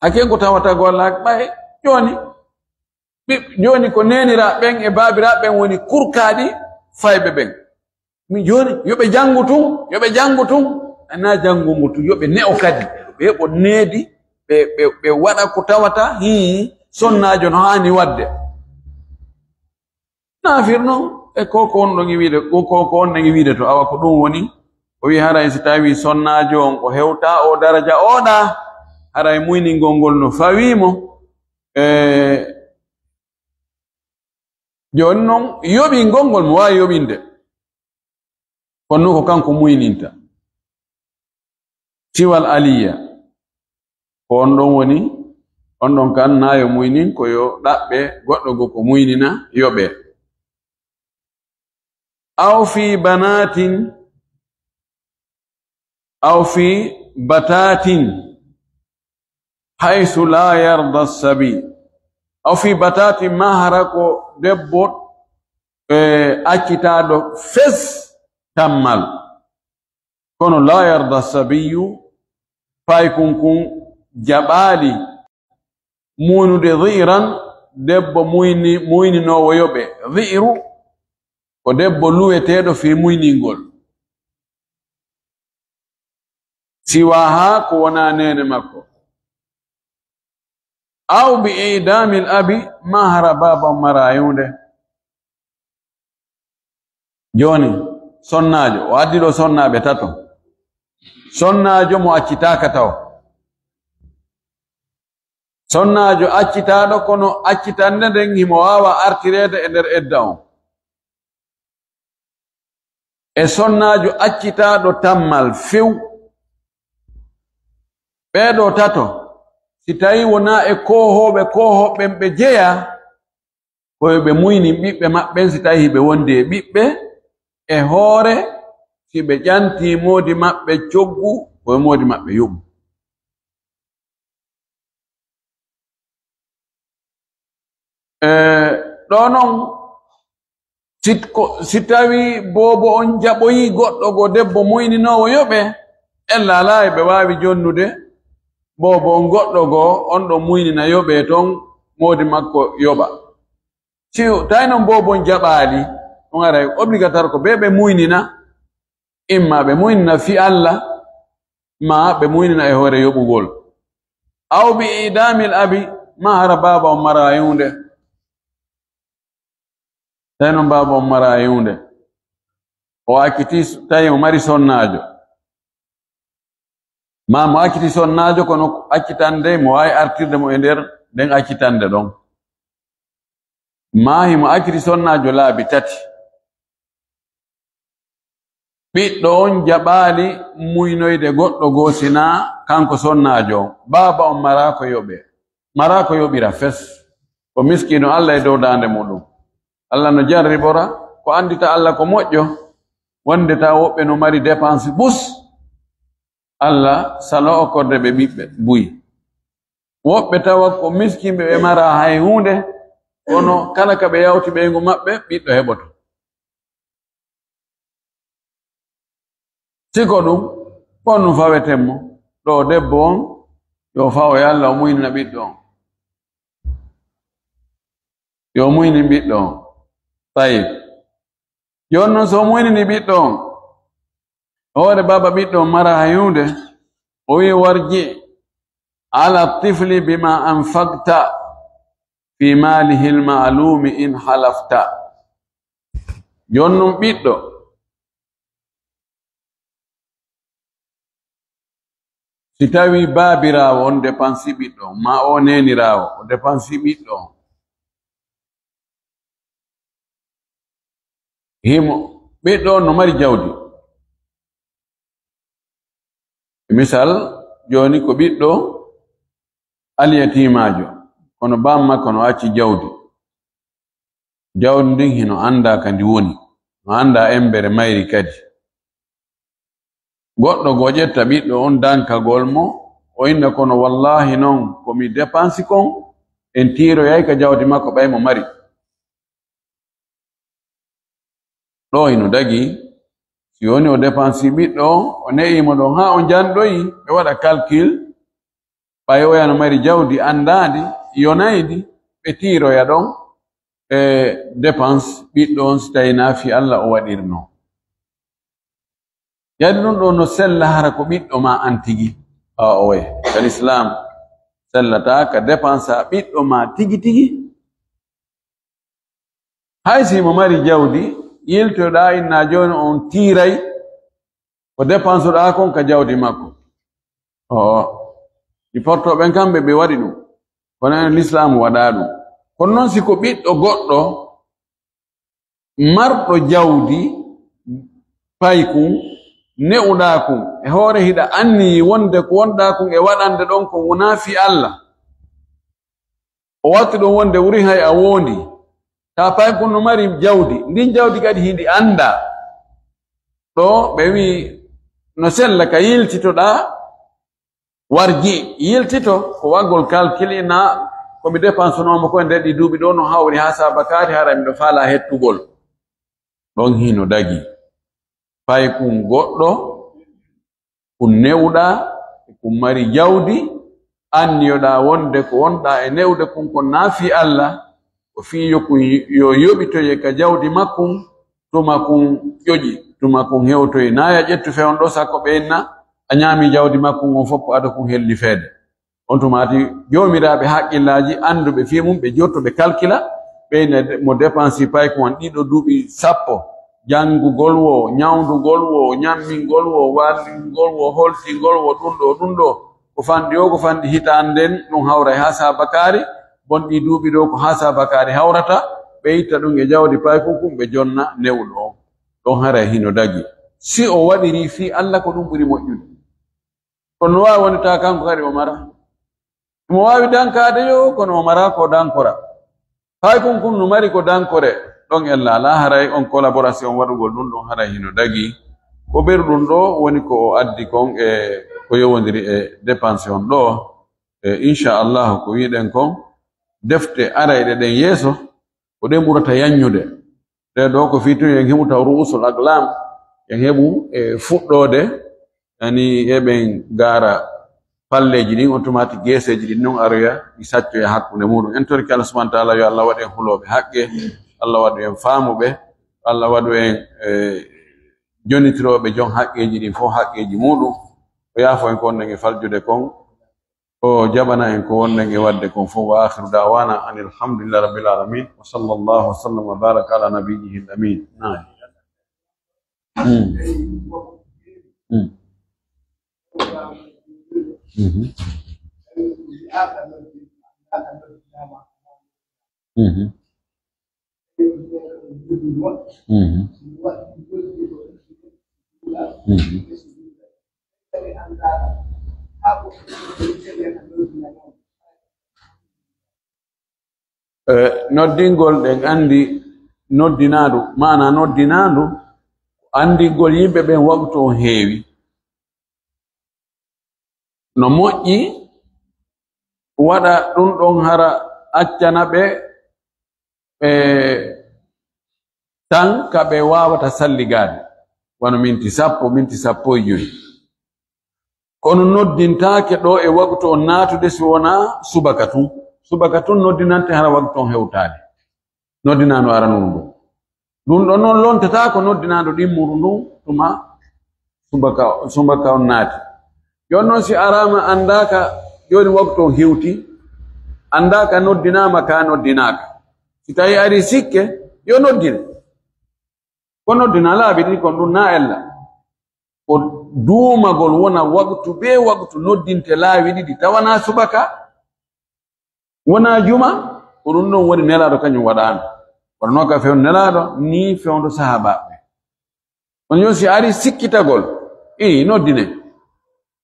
Hakken ko tawata gollaaki ɓay jooni. Ɓiɓ-, jooni ko neeniraaɓe ɓen e baabiraaɓe ɓen woni kurkaaɗi fayɓe ɓen. Mi jooni, yo ɓe janngu tun, yo ɓe janngu tun. Ana janngungu tun, yo ɓe ne'o kadi. Ɓe heɓo needi, ɓe, ɓe, ɓe waɗa ko tawata, hii, sonnaajo no haani waɗde. Naafir non, e ko, ko on ɗon e wiide, ko, ko, ko on ɗon e wiide to, awa ko ɗum woni, o wi haray si tawi sonnaajo on o hewta o daraja oɗa, haray muyningol ngol no fawii mo. E, jooni non, yoɓingol ngol mo waawi yoɓinde. Kono ko kanko muyninta. Siwal Aliyya. Ko on ɗon woni, on ɗon kan na yo muynin, ko yo ɗaɓɓe goɗɗo go ko muynina, yoɓe. Aw fi banatin, aw fi batatin, haythu la yarda sabi. Aw fi batatin, ma hara ko debbo, e, accitaaɗo fes tammal. Kono la yarda sabiyu, paykun kun jaɓaali muynude dhi'ran, debbo muyni-, muyninoowo yoɓe. Dhi'ru ko debbo luweteeɗo fii muyningol. Siwaaha ko wonaa neene makko. Aw bi idamil abi, ma hara baaba on mara yuunde. Jooni, sonnaajo, o addi ɗo sonnaaɓe tato. Sonnaajo mo accitaaka taw. Sonnaajo accitaaɗo, kono accitande nden himo waawa artireede e nder edda on. E sonnaajo accitaaɗo tammal few. Ɓee ɗoo tato, si tawii wonaa e koohooɓe, koohooɓe ɓen ɓe jeyaa, ko yo ɓe muynin ɓiɓɓe maɓɓe ɓen, si tawii hiɓe wondi e ɓiɓɓe, e hoore, si ɓe ƴantii moodi maɓɓe coggu, ko yo moodi maɓɓe yoɓu. E, ɗoo non, si ko, si tawii boobo on jaɓoyii goɗɗo goo debbo muyninoowo yoɓee, ella alaa e ɓe waawi jonnude boobo on goɗɗo goo, on ɗon muynina yoɓee ton, moodi makko yoɓa. Si tawi non boobo on jaɓaali, ɗum aray obligatoire ko ɓe ɓe muynina, imma ɓe muynina fii Alla, ma ɓe muynina e hoore yoɓugol. Aw bi idamil abi, ma hara baaba on mara yuunde. Tawi non baaba on mara yuunde. O acciti, tawi o mari sonnaajo. Ma mo acciti sonnaajo, kono accitande mo waawi artirde mo e nder nden accitande ɗon. Ma himo acciti sonnaajo laabi tati. Ɓiɗɗo on jaɓaali muynoyde goɗɗo goo sinaa kanko sonnaajo on. Baaba on maraa ko yoɓee. Maraa ko yoɓira fes. Ko miskiino Alla e dow daande muɗum. Alla no jarribora ko anndita Alla ko moƴƴo. Wonde tawa woɓɓe no mari dépense bus. Alla salo okkorde ɓe ɓiɓɓe buy. Woɓɓe tawa ko miskinɓe, ɓe maraa hay huunde, kono kala ka ɓe yawti ɓeyngu maɓɓe, ɓiɗɗo heɓoto. Si ko ɗum, ko ɗum faweten mo. Ɗo debbo on, yo fawo yo Alla o muynina ɓiɗɗo on. Yo muynin ɓiɗɗo on. Tayib. Jooni non, so o muynini ɓiɗɗo on, hoore baaba ɓiɗɗo on mara hay huunde, o wi'i, warji ala tifli bima anfaqta fi malihi lmaalumi in halafta. Jooni non ɓiɗɗo, si tawi baabiraawo on depansi ɓiɗɗo on, ma o neeniraawo o depansi ɓiɗɗo on, himo, ɓiɗɗo on no mari jawdi. Misal, jooni ko ɓiɗɗo alyatimaajo, kono baam makko no acci jawdi. Jawdi ndin hino anndaa ka ndi woni, no anndaa embere mayri kadi. Goɗɗo goo ƴetta ɓiɗɗo on dankagol mo, o inna, kono wallaahi non ko mi depansi kon, en tiiroyay ka jawdi makko ɓay mo mari. Ɗo hino dagii, si woni o depansi ɓiɗɗo on, o ne'i mo ɗon haa o janɗoyi, ɓe waɗa calcul, ɓay oya no mari jawdi anndaandi, yonayndi, ɓe tiiroya ɗon e dépense ɓiɗɗo on, si tawi naa fii Alla o waɗirno. Yadi ɗum ɗo no sella hara ko ɓiɗɗo ma an tigi. Aa, oye, ka Lislaam sellataa ka dépense a ɓiɗɗo ma tigi tigi. Hay si mo mari jawdi, yiltoɗaa inna jooni on tiiray ko dépense ɗaa kon ka jawdi makko. Oo, ɗi porto ɓen kamɓe ɓe waɗi ɗum. Kono en Lislaam waɗaa ɗum. Kono non si ko ɓiɗɗo goɗɗo marɗo jawdi, paykun, ne'uɗaa kun, e hoore hiɗa anniyi wonde ko wonɗaa kun e waɗande ɗon ko wonaa fii Alla. O watti ɗum wonde wuri hay a woondi. Ta paykun no mari jawdi, ndin jawdi kadi hindi anndaa. Ɗo ɓe wi'i no sella ka yiltitoɗaa, warji, yiltito, ko waggol calcul ina, ko mi dépense noo mo ko e nder ɗi duuɓi ɗo no hawri haa saabakaari, hara miɗo faalaa hettugol. Ɗon hino dagi. Paykun goɗɗo, kun ne'uɗaa, kun mari jawdi, anniyoɗaa wonde ko wonɗaa e ne'ude kun kon naa fii Alla, ko fii yo kun, yo yoɓitoye ka jawdi makkun, tuma kun ƴoƴi, tuma kun hewtoyi. Naa ya ƴettu fewndo ɗo sakko ɓe inna, a ñaami jawdi makkun on fof ado kun helli feede. On tumaati, joomiraaɓe haqqillaaji, annduɓe fii mum, ɓe jotto, ɓe kalkila, ɓeyna mo dépense paykun ɗiɗo duuɓi sappo, janngugol wo, ñawndugol wo, ñammingol wo, wallingol wo, holtingol wo, ɗun ɗoo, ɗun ɗoo, ko fanɗi o, ko fanɗi hitaande nden, ɗun hawray haa saabakaari, bonɗi duuɓi ɗoo, ko haa saabakaari hawrata, ɓe itta ɗun e jawdi paykun kun, ɓe jonna newɗo on. Ɗon haray hino dagi. Si o waɗiri fii Alla, ko ɗun ɓuri moƴƴude. Kono no waawi wonde tawa kanko kadi o mara. Mo waawi dankaade yo, kono o mara ko dankora. Paykun kun no mari ko dankore. Ɗon ella alaa haray on collaboration waɗugol ɗun ɗon haray hino dagi. Ko ɓeru ɗun ɗoo woni ko o addi kon e ko yowondiri e dépense on ɗoo. E inchallahu ko wi'uɗen kon, defte arayɗe ɗen yeeso, ko ɗen ɓurata yanñude. Ɗee ɗoo ko fii tun en heɓu taw ru'usul aqlam, en heɓu e fuɗɗoode, yani eɓen gaara palleeji ɗin, on tumaati geeseeji ɗin non aroya, ɗi saccoya hakkunde muɗum. En torike Allah subhanahu wa ta'ala yo Allah waɗu en hulooɓe haqqe, Allah waɗu en faamuɓe, Allah waɗu en, e, jonitirooɓe jon haqqeeji ɗin fof haqqeeji muɗum. O yaafo en ko wonɗen e faljude kon. O jaɓana en ko wonɗen e waɗde kon fof. Wa akhiru da'wana anil hamdulillahi rabbil alamin. Wa sallallahu wa sallam wa baraka ala nabiyyihi al amin. Naam. Mm. Mm. Mhm. Mhm. Mhm. Mhm. E, noddingol ɗen anndi noddinaandu, maanaa noddinaandu, anndingol yimɓe ɓen waqtu on heewi. No moƴƴi waɗa ɗun ɗon hara accana ɓe, e, tan ka ɓe waawata salligaade, wano minti sappo, minti sappo e jowi. Kono noddintaake ɗoo e waqtu on naatude si wonaa subaka tun. Subaka tun noddinante hara waqtu on hewtaade. Noddinaandu aranundu ndun. Ɗun ɗon non lontataa ko noddinaandu ɗimmuru ndun tuma subaka, subaka on naati. Jooni non si araama anndaaka jooni waqtu on hewti, anndaaka noddinaama ka noddinaaka. Si tawi ari sikke, yo noddine. Ko noddinaa laabi ɗiɗi kon ɗun naa ella. Ko duumagol wona waqtu bee waqtu noddinte laabi ɗiɗi tawanaa subaka. Wonaa juma, ko ɗun ɗon woni Nelaaɗo kañun waɗaano. Kono non ka fewndo Nelaaɗo, nii fewndo sahaabaaɓe. Kono yo si ari sikkitagol, ii, noddine.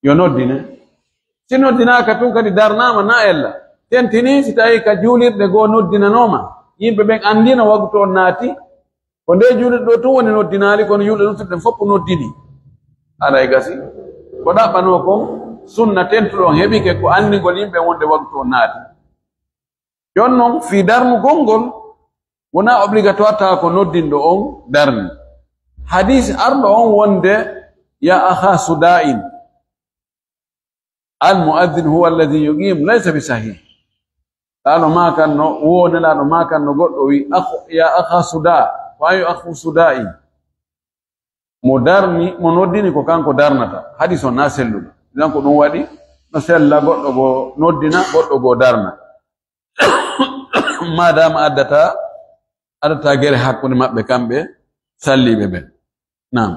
Yo noddine. Si noddinaaka tun kadi darnaama naa ella. Tentinii si tawii ka juulirde goo noddinanooma, yimɓe ɓen anndino waqtu on naati, ko ndee juulirde ɗoo tun woni noddinaali, kono juulɗe luttuɗe ɗen fof noddini. Haray gasi. Ko ɗaɓɓanoo kon, sunna tentuɗo on heɓike ko anndingol yimɓe wonde waqtu on naati. Jooni non, fii darnugol ngol, wonaa obligatoire tawa ko noddinɗo on darni. Hadiis arɗo on wonde, "Ya akha Suda'in." Al mu'adhdhin huwa alladhi yuqim, laysa bi sahih. Laalo maakanno, wo Nelaaɗo maakanno goɗɗo wi, "Akhu, ya akha Suda, ko ayo akhu Suda'i." Mo darni, mo noddini ko kanko darnata. Hadiis on na selluɗo. Idan ko ɗun waɗi, no sella goɗɗo goo noddina, goɗɗo goo darna. Maadaama addata, addata gere hakkunde maɓɓe kamɓe salliiɓe ɓen. Naam.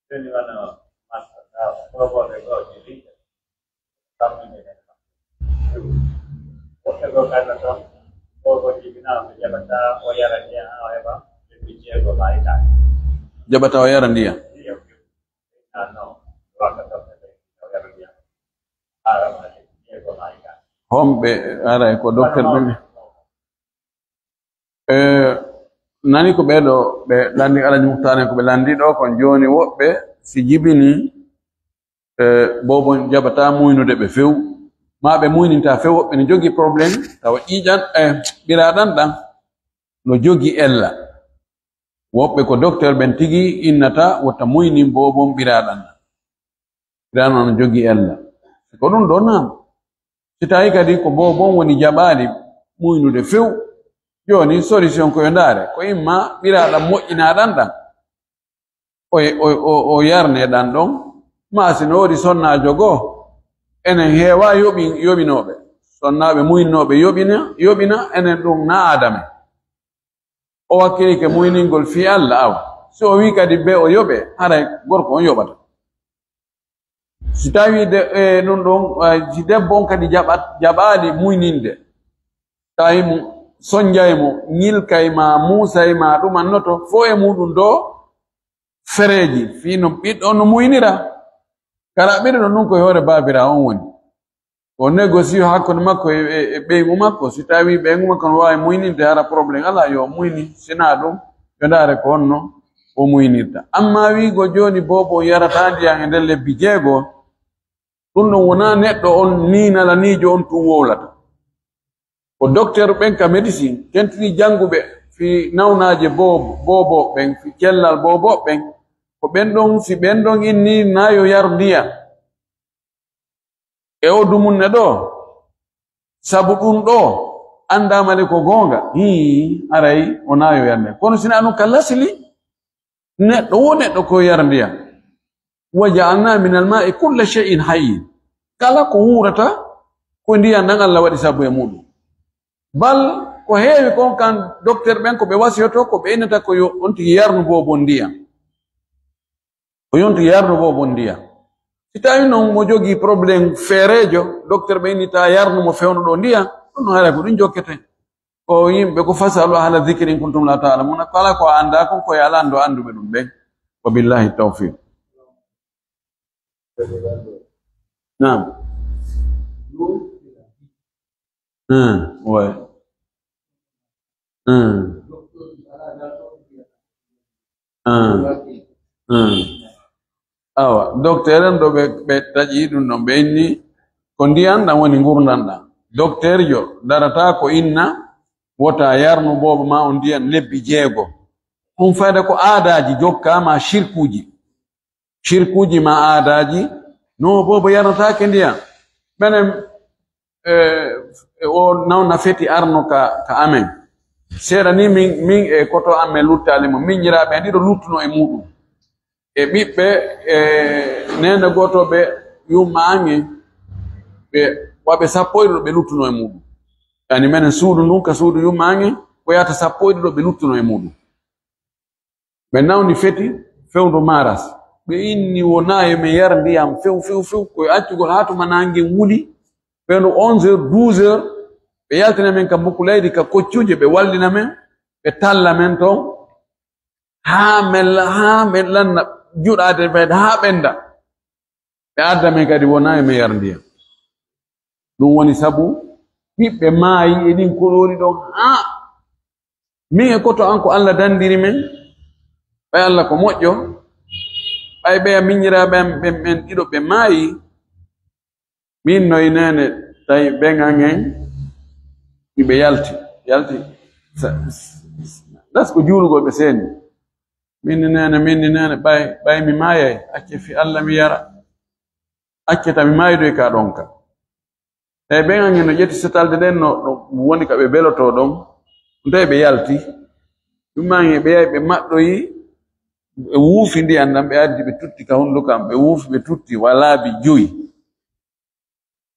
Jooni wano masala, probooɓe goo jibinɓe, kamɓe ɓe. Woɓɓe goo kanno toon, proboo jibinaa, ɓe jaɓata o yara ndiyan, haa o heɓa lebbi jeego maa hitaande. Jaɓata o yara ndiyan? Ndiyan. Ah, non. Waka toon, o yara ndiyan. Haa o heɓa lebbi jeego maa hitaande. Homɓe ara ko docteur ɓen? E, nani ko ɓee ɗoo ɓe lanndi, Alaji Muhtaar en ko ɓe lanndi ɗoo kon. Jooni woɓɓe si jibinii, e, boobon jaɓataa muynude ɓe few, maa ɓe muynintaa few, woɓɓe ne jogii problème, tawa ƴiiƴan, e, ɓiraaɗan ɗan no jogii ella. Woɓɓe ko docteur ɓen tigi innata wota muynin boobon ɓiraaɗan ɗan. Ɓiraaɗan ɗan no jogii ella. Ko ɗun ɗoo naam. Si tawii kadi ko boobon woni jaɓaali muynude few, jooni solution ko yo ndaare, ko imma ɓiraaɗan moƴƴinaaɗan ɗan, o, o, o, o yarne ɗan ɗon, maa si no woodi sonnaajo goo, enen heewa yoɓi-, yoɓinooɓe. Sonnaaɓe muyinnooɓe yoɓina, yoɓina, enen ɗum na Aadama. O wakkilike muyningol fii Alla, awa. Si o wii kadi be o yoɓe, haray gorko on yoɓata. Si tawii de, e, ɗum ɗon, e, si debbo on kadi jaɓat-, jaɓaali muyninde, tawi mo sonjay mo, ñilkay ma, muusay ma, ɗumannoto, fof e muɗum ɗo fereeji, fii no ɓiɗɗo on no muynira. Kala ɓiɗɗo ɗon ɗum ko e hoore baabiraawo on woni. O négocier hakkunde makko e, e, e ɓeyngu makko. Si tawii ɓeyngu makko no waawi muyninde, hara problème alaa, yo o muyni. Si naa ɗum, yo ndaare ko honno o muynirta. Amma wiigo jooni boobo on yarataa ndiyan e nder lebbi jeego, ɗum ɗon wonaa neɗɗo on nii nalaniijo on tun wowlata. Ko docteur ɓen ka médecine, tentini jannguɓe fii nawnaaje boobo, boobo ɓen, fii cellal boobo ɓen. Ko ɓen ɗon, si ɓen ɗon inni naa yo yar ndiyan e o dumunne ɗo, sabu ɗum ɗo anndaama le ko goonga, hii, aray o naayo yande. Kono si naa ɗum ka lasli, neɗɗo wo neɗɗo ko yar ndiyan. "Wa ja'alna min al-ma'i kulla shay'in hayyin." Kala ko wuurata, ko ndiyan ɗan Alla waɗi sabu e muɗum. Bal ko heewi kon kan docteur ɓen ko ɓe wasiyoto, ko ɓe innata ko yo on tigi yarnu boobon ndiyan. O yonti yarnu boobon ndiyan. Si tawi non mo jogii problème feereejo, docteur ɓe inni ta yarnu mo fewndo ɗo ndiyan, ɗum no haray ko ɗum jokkete. Ko yimɓe ko fasalu ahla dhikri in kuntum la ta'lamun, kala ko a anndaa kon ko e alaa ɗo annduɓe ɗum ɓen. Wa billahi tawfiq. Naam. Hmm, ouais. Hmm. Hmm. Hmm. Awa, docteur en ɗo ɓe, ɓe taƴi ɗum ɗon, ɓe inni ko ndiyan ɗan woni ngurndan ɗan. Docteur jo darata ko inna wota yarnu boobo ma on ndiyan lebbi jeego. Ɗum fayda ko aadaaji jokkaama shirkuuji. Shirkuuji ma aadaaji, no boobo yarnataake ndiyan. Menen, eh, o nawna feti arno ka, ka amen. Seeɗa ni min, min e koto amen luttaali mo. Min ñiraaɓe en ɗiɗo luttuno e muɗum. E ɓiɓɓe, e neene gooto ɓe yumma ange, ɓe waɓe sappo e ɗiɗo ɓe luttuno e muɗum. Yani menen suudu ndun ka suudu yumma ange, ko yata sappo e ɗiɗo ɓe luttuno e muɗum. Ɓe nawni feti fewndo maaras. Ɓe inni wonaa yo men yar ndiyan few, few, few. Ko e accugol haa tuma naange wuli. Fewndo onze heures, douze heures. Ɓe yaltina men ka mbuku leydi, ka koccuuje, ɓe wallina men. Ɓe talla men ton. Haa men la-, haa men lanna juɗaade ɓe haa ɓenda. Ɓe adda men kadi wonaa e men yar ndiyan. Ɗum woni sabu ɓiɓɓe maayi e ɗin koloori ɗon haa min e koto an ko Alla dandiri men. Ɓay Alla ko moƴƴo, ɓay ɓeya miñiraaɓe am ɓen, ɓen ɗiɗo ɓe maayi. Min no e neene tawi ɓen an en, iɓe yalti, yalti. Sa-, s-, s-, das ko juulugol ɓe seeni. Min ni neene, min ni neene, ɓay, ɓay mi maayay, acce fi Alla mi yara. Acce ta mi maaydoy ka ɗon ka. Tawi ɓen an en no ƴetti setalde ɗen, no, no woni ka ɓe belotoo ɗon. Ɗum tawi ɓe yalti. Ɗum an en ɓe yahi ɓe maɗɗoyi, ɓe wuufi ndiyan ɗan, ɓe addi ɓe tutti ka hunduko am, ɓe wuufi ɓe tutti, wa laabi joyi.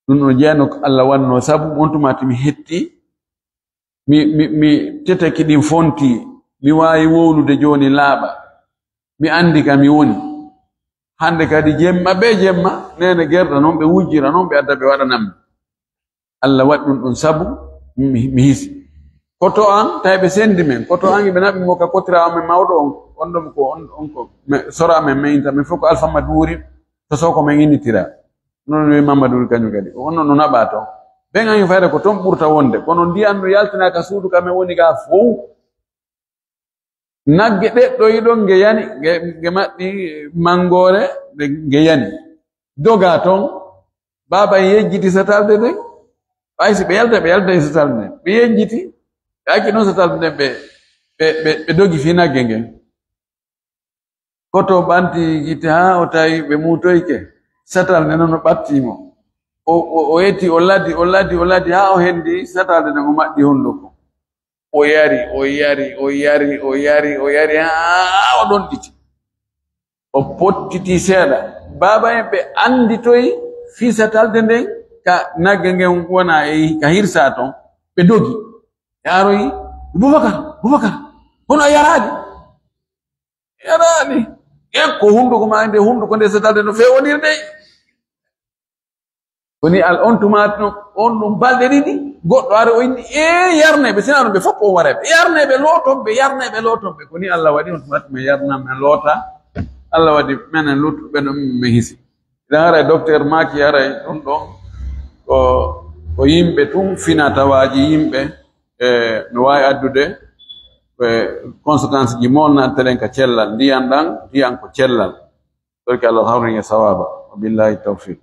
Ɗum no jeyanoo ko Alla wannoo, sabu on tuma timi hetti, mi, mi, mi teteki ɗin fonti, mi waawi wowlude jooni laaɓa, mi anndi ka mi woni. Hannde kadi jemma be jemma, neene gerda non, ɓe wujjira non, ɓe adda ɓe waɗanam. Alla waɗi ɗum ɗum sabu mi, mi hisi. Koto an, tawi ɓe sendi men. Koto an, ɓe naɓi mo ka kotiraawo men mawɗo on. On ɗon ko, on, on ko, me, sora men, men inta, men fof ko Alfa Maduuri, to Soko men innitira. Non wi Mamadou kañum kadi. On non no naɓa to. Ɓen an fayda ko ton ɓurta wonde. Kono ndiyan no yaltina ka suudu ka men woni ka fow. Nagge ɗeɗɗoyi ɗon nge yani, nge, nge maɗɗi mangoore, nge, nge yani. Doga ton, baaba en yejjiti satalde nden. Ɓay si ɓe yalta, ɓe yalta e satalde nden. Ɓe yejjiti, ɓe acci ɗon satalde nden, ɓe, ɓe, ɓe, ɓe dogi fii nagge ngen. Koto ɓanti gite haa o tawi ɓe muutoyke. Satalde non no ɓatti mo. O, o, o eti, o ladi, o ladi, o ladi haa o hendi satalde nden o maɓɓi hunduko. O yari, o yari, o yari, o yari, o yari haa o ɗonɗiti. O pottiti seeɗa. Baaba en ɓe annditoyi Fii setalde nden, ka nagge ngen wona e ka hirsa ton, ɓe dogi. Yaroyi, "Bubakar, Bubakar, kono a yaraali?" Yaraali. E ko hunduko ma nde, hunduko nde setalde no fewondirde. Koni al on tumaati no, on ɗum balɗe ɗiɗi, goɗɗo ara o inni, "E yarneɓe, sina ɗum ɓe fof ko on wareɓe. Yarneɓe, lootoɓe, yarneɓe, lootoɓe." Koni Allah waɗi on tumaati men yarna, men loota. Allah waɗi menen luttuɓe ɗum men hisi. Idan haray docteur maaki haray ɗum ɗo ko, ko yimɓe tun fina tawaaji yimɓe, e, no waawi addude, e, conséquence ji molnantelen ka cellal. Ndiyan ɗan, ndiyan ko cellal. Torki Allah hawrin e sawaba. Wa billahi tawfiq.